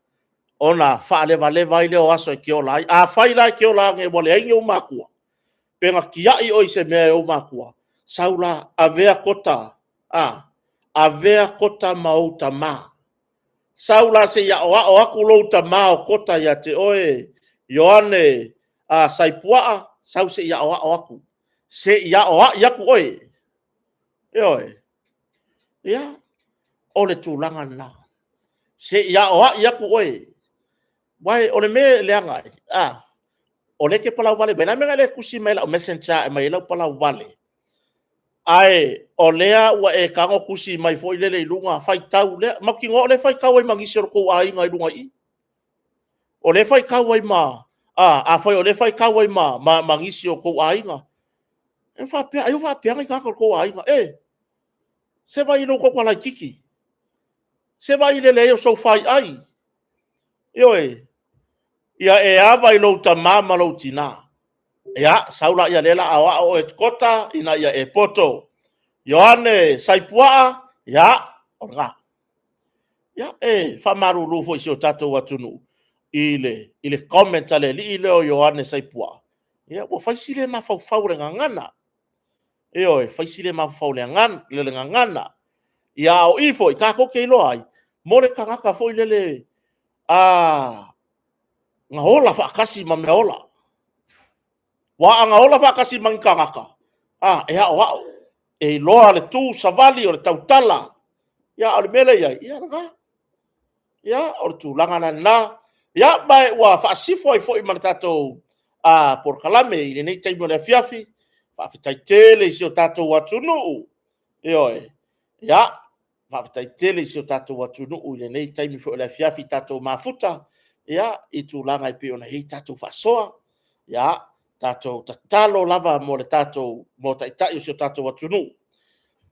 ona faalevaleva ai lea o aso e te ola ai. Afai la e te ola ane ua leai ni ou matua, pe na tiai oe i se mea e ou matua, sau la, avea kota, a, avea kota ma ou tama. Sau la se i aoao atu lou tama o kota ia te oe, Ioane a Saipuaa, sau se i aoao atu, se i aoai atu oe. Ioe. Ia, o le tulaga lena. Se i aoai atu oe. Uae, o le mea e leaga ai, a, o lea e te palauvale mai, o le a le mea na e le tusi mai i lau messenger e aumai ai lau palauvale? Ae o lea ua e tago tusi mai foi lele i luga, faitau lea, mautinoa o lea e faitau ai ma nisi o le tou aiga i luga i i. O lea e faitau ai ma, a, afai o lea e faitau ai ma, ma, ma nisi o tou aiga. E faapea, ai o faapea ni tagata o le tou aiga, e, se vaai i lou tautala laitiiti, se vaai i le leai o sou faiai. Ioe, ia e ava i lou tama ma lou tina. Ia, sau laia o lea o le a aoao oe Kota ina ia e poto. Ioane Saipuaa, ia, o lena. Ia, e faamalulu foi i si o tatou atunuu i le comment a le alii lea o Ioane Saipuaa, ia ua fai si le mafaufau o le gagana. Ioe, fai si le mafaufau o le gagana. Ia, a o i foi, tatou te iloa ai, mo le tagata foi lele a na ola faatasi ma mea ola. Ua a na ola faatasi ma ni tagata, a, e aoao, e iloa le tu savali o le tautala. Ia, a o le mea lea e i ai, ia lena. Ia, o le tulaga la lena. Ia, ma ua faasifo ai foi ma le tatou polokalame i lenei taimi o le afiafi. Faafetai tele i si o tatou atunuu. Ioe. Ia, faafetai tele i si o tatou atunuu i lenei taimi foi o le afiafi, tatou mafuta, ia, i tulaga e pei ona i ai tatou faasoa. Ia, tatou tatalo lava mo le tatou, mo taitai o si o tatou atunuu.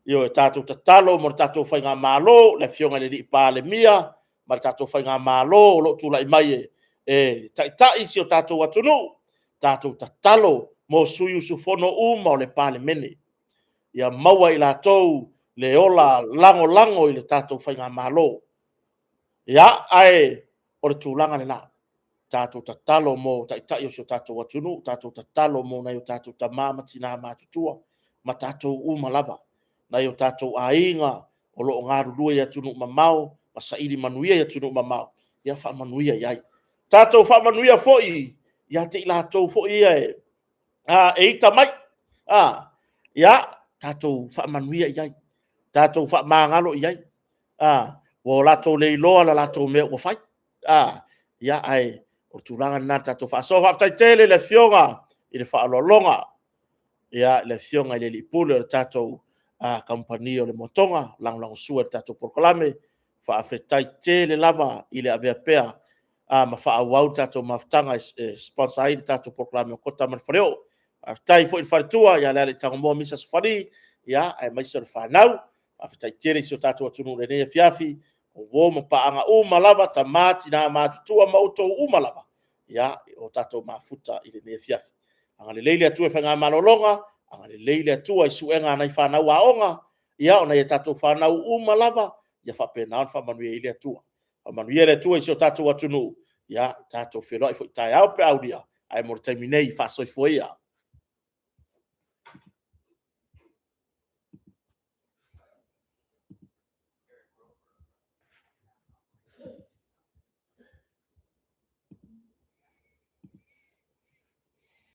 Ioe, tatou tatalo mo le tatou Faigamalo, le Afioga i le Palemia ma le tatou Faigamalo o lo o tulai mai e taitai si o tatou atunuu. Tatou tatalo mo sui usufono uma o le Palemene, ia maua e i latou le ola lagolago i le tatou Faigamalo. Ia, ae o le tulaga lena, tatou tatalo mo taitai o si o tatou atunuu, tatou tatalo mo nai o tatou tama ma tina matutua, ma tatou uma lava, nai o tatou aiga o lo o galulue i atunuu mamao ma saili manuia i atunuu mamao, ia faamanuia i ai. Tatou faamanuia foi ia te i latou foi ia e ita mai, ia tatou faamanuia i ai, tatou faamagalo i ai, ua latou le iloa le latou mea ua fai. Ae o le tulaga lena i le tatou faasoa. Faafetai tele i le Afioga i le faaaloaloga, le Afioga i le Alii Pule o le tatou Kamupani o le Motoga, lagolagosua i le tatou polokalame. Faafetai tele lava i le avea pea ma faaauau le tatou mafutaga e sponsor ai le tatou polokalame o Kota ma le Faleoo. Faafetai foi i le faletua ia Lealaietagomoa Misa Sofali, aemaise o le fanau. Faafetai tele i si o tatou atunuu i lenei afiafi, o uo ma paaga uma lava, tama, tina matutua ma outou uma lava, o tatou mafuta i lenei afiafi. Agalelei le Atua i faiga malologa, agalelei le Atua i suega a nai fanau aoga, ia o nai a tatou fanau uma lava, ia faapena ona faamanuia i ai le Atua. Faamanuia le Atua i si o tatou atunuu, ia tatou feiloai foi taeao pe a aulia, ae mo le taimi nei, faasoifua ia.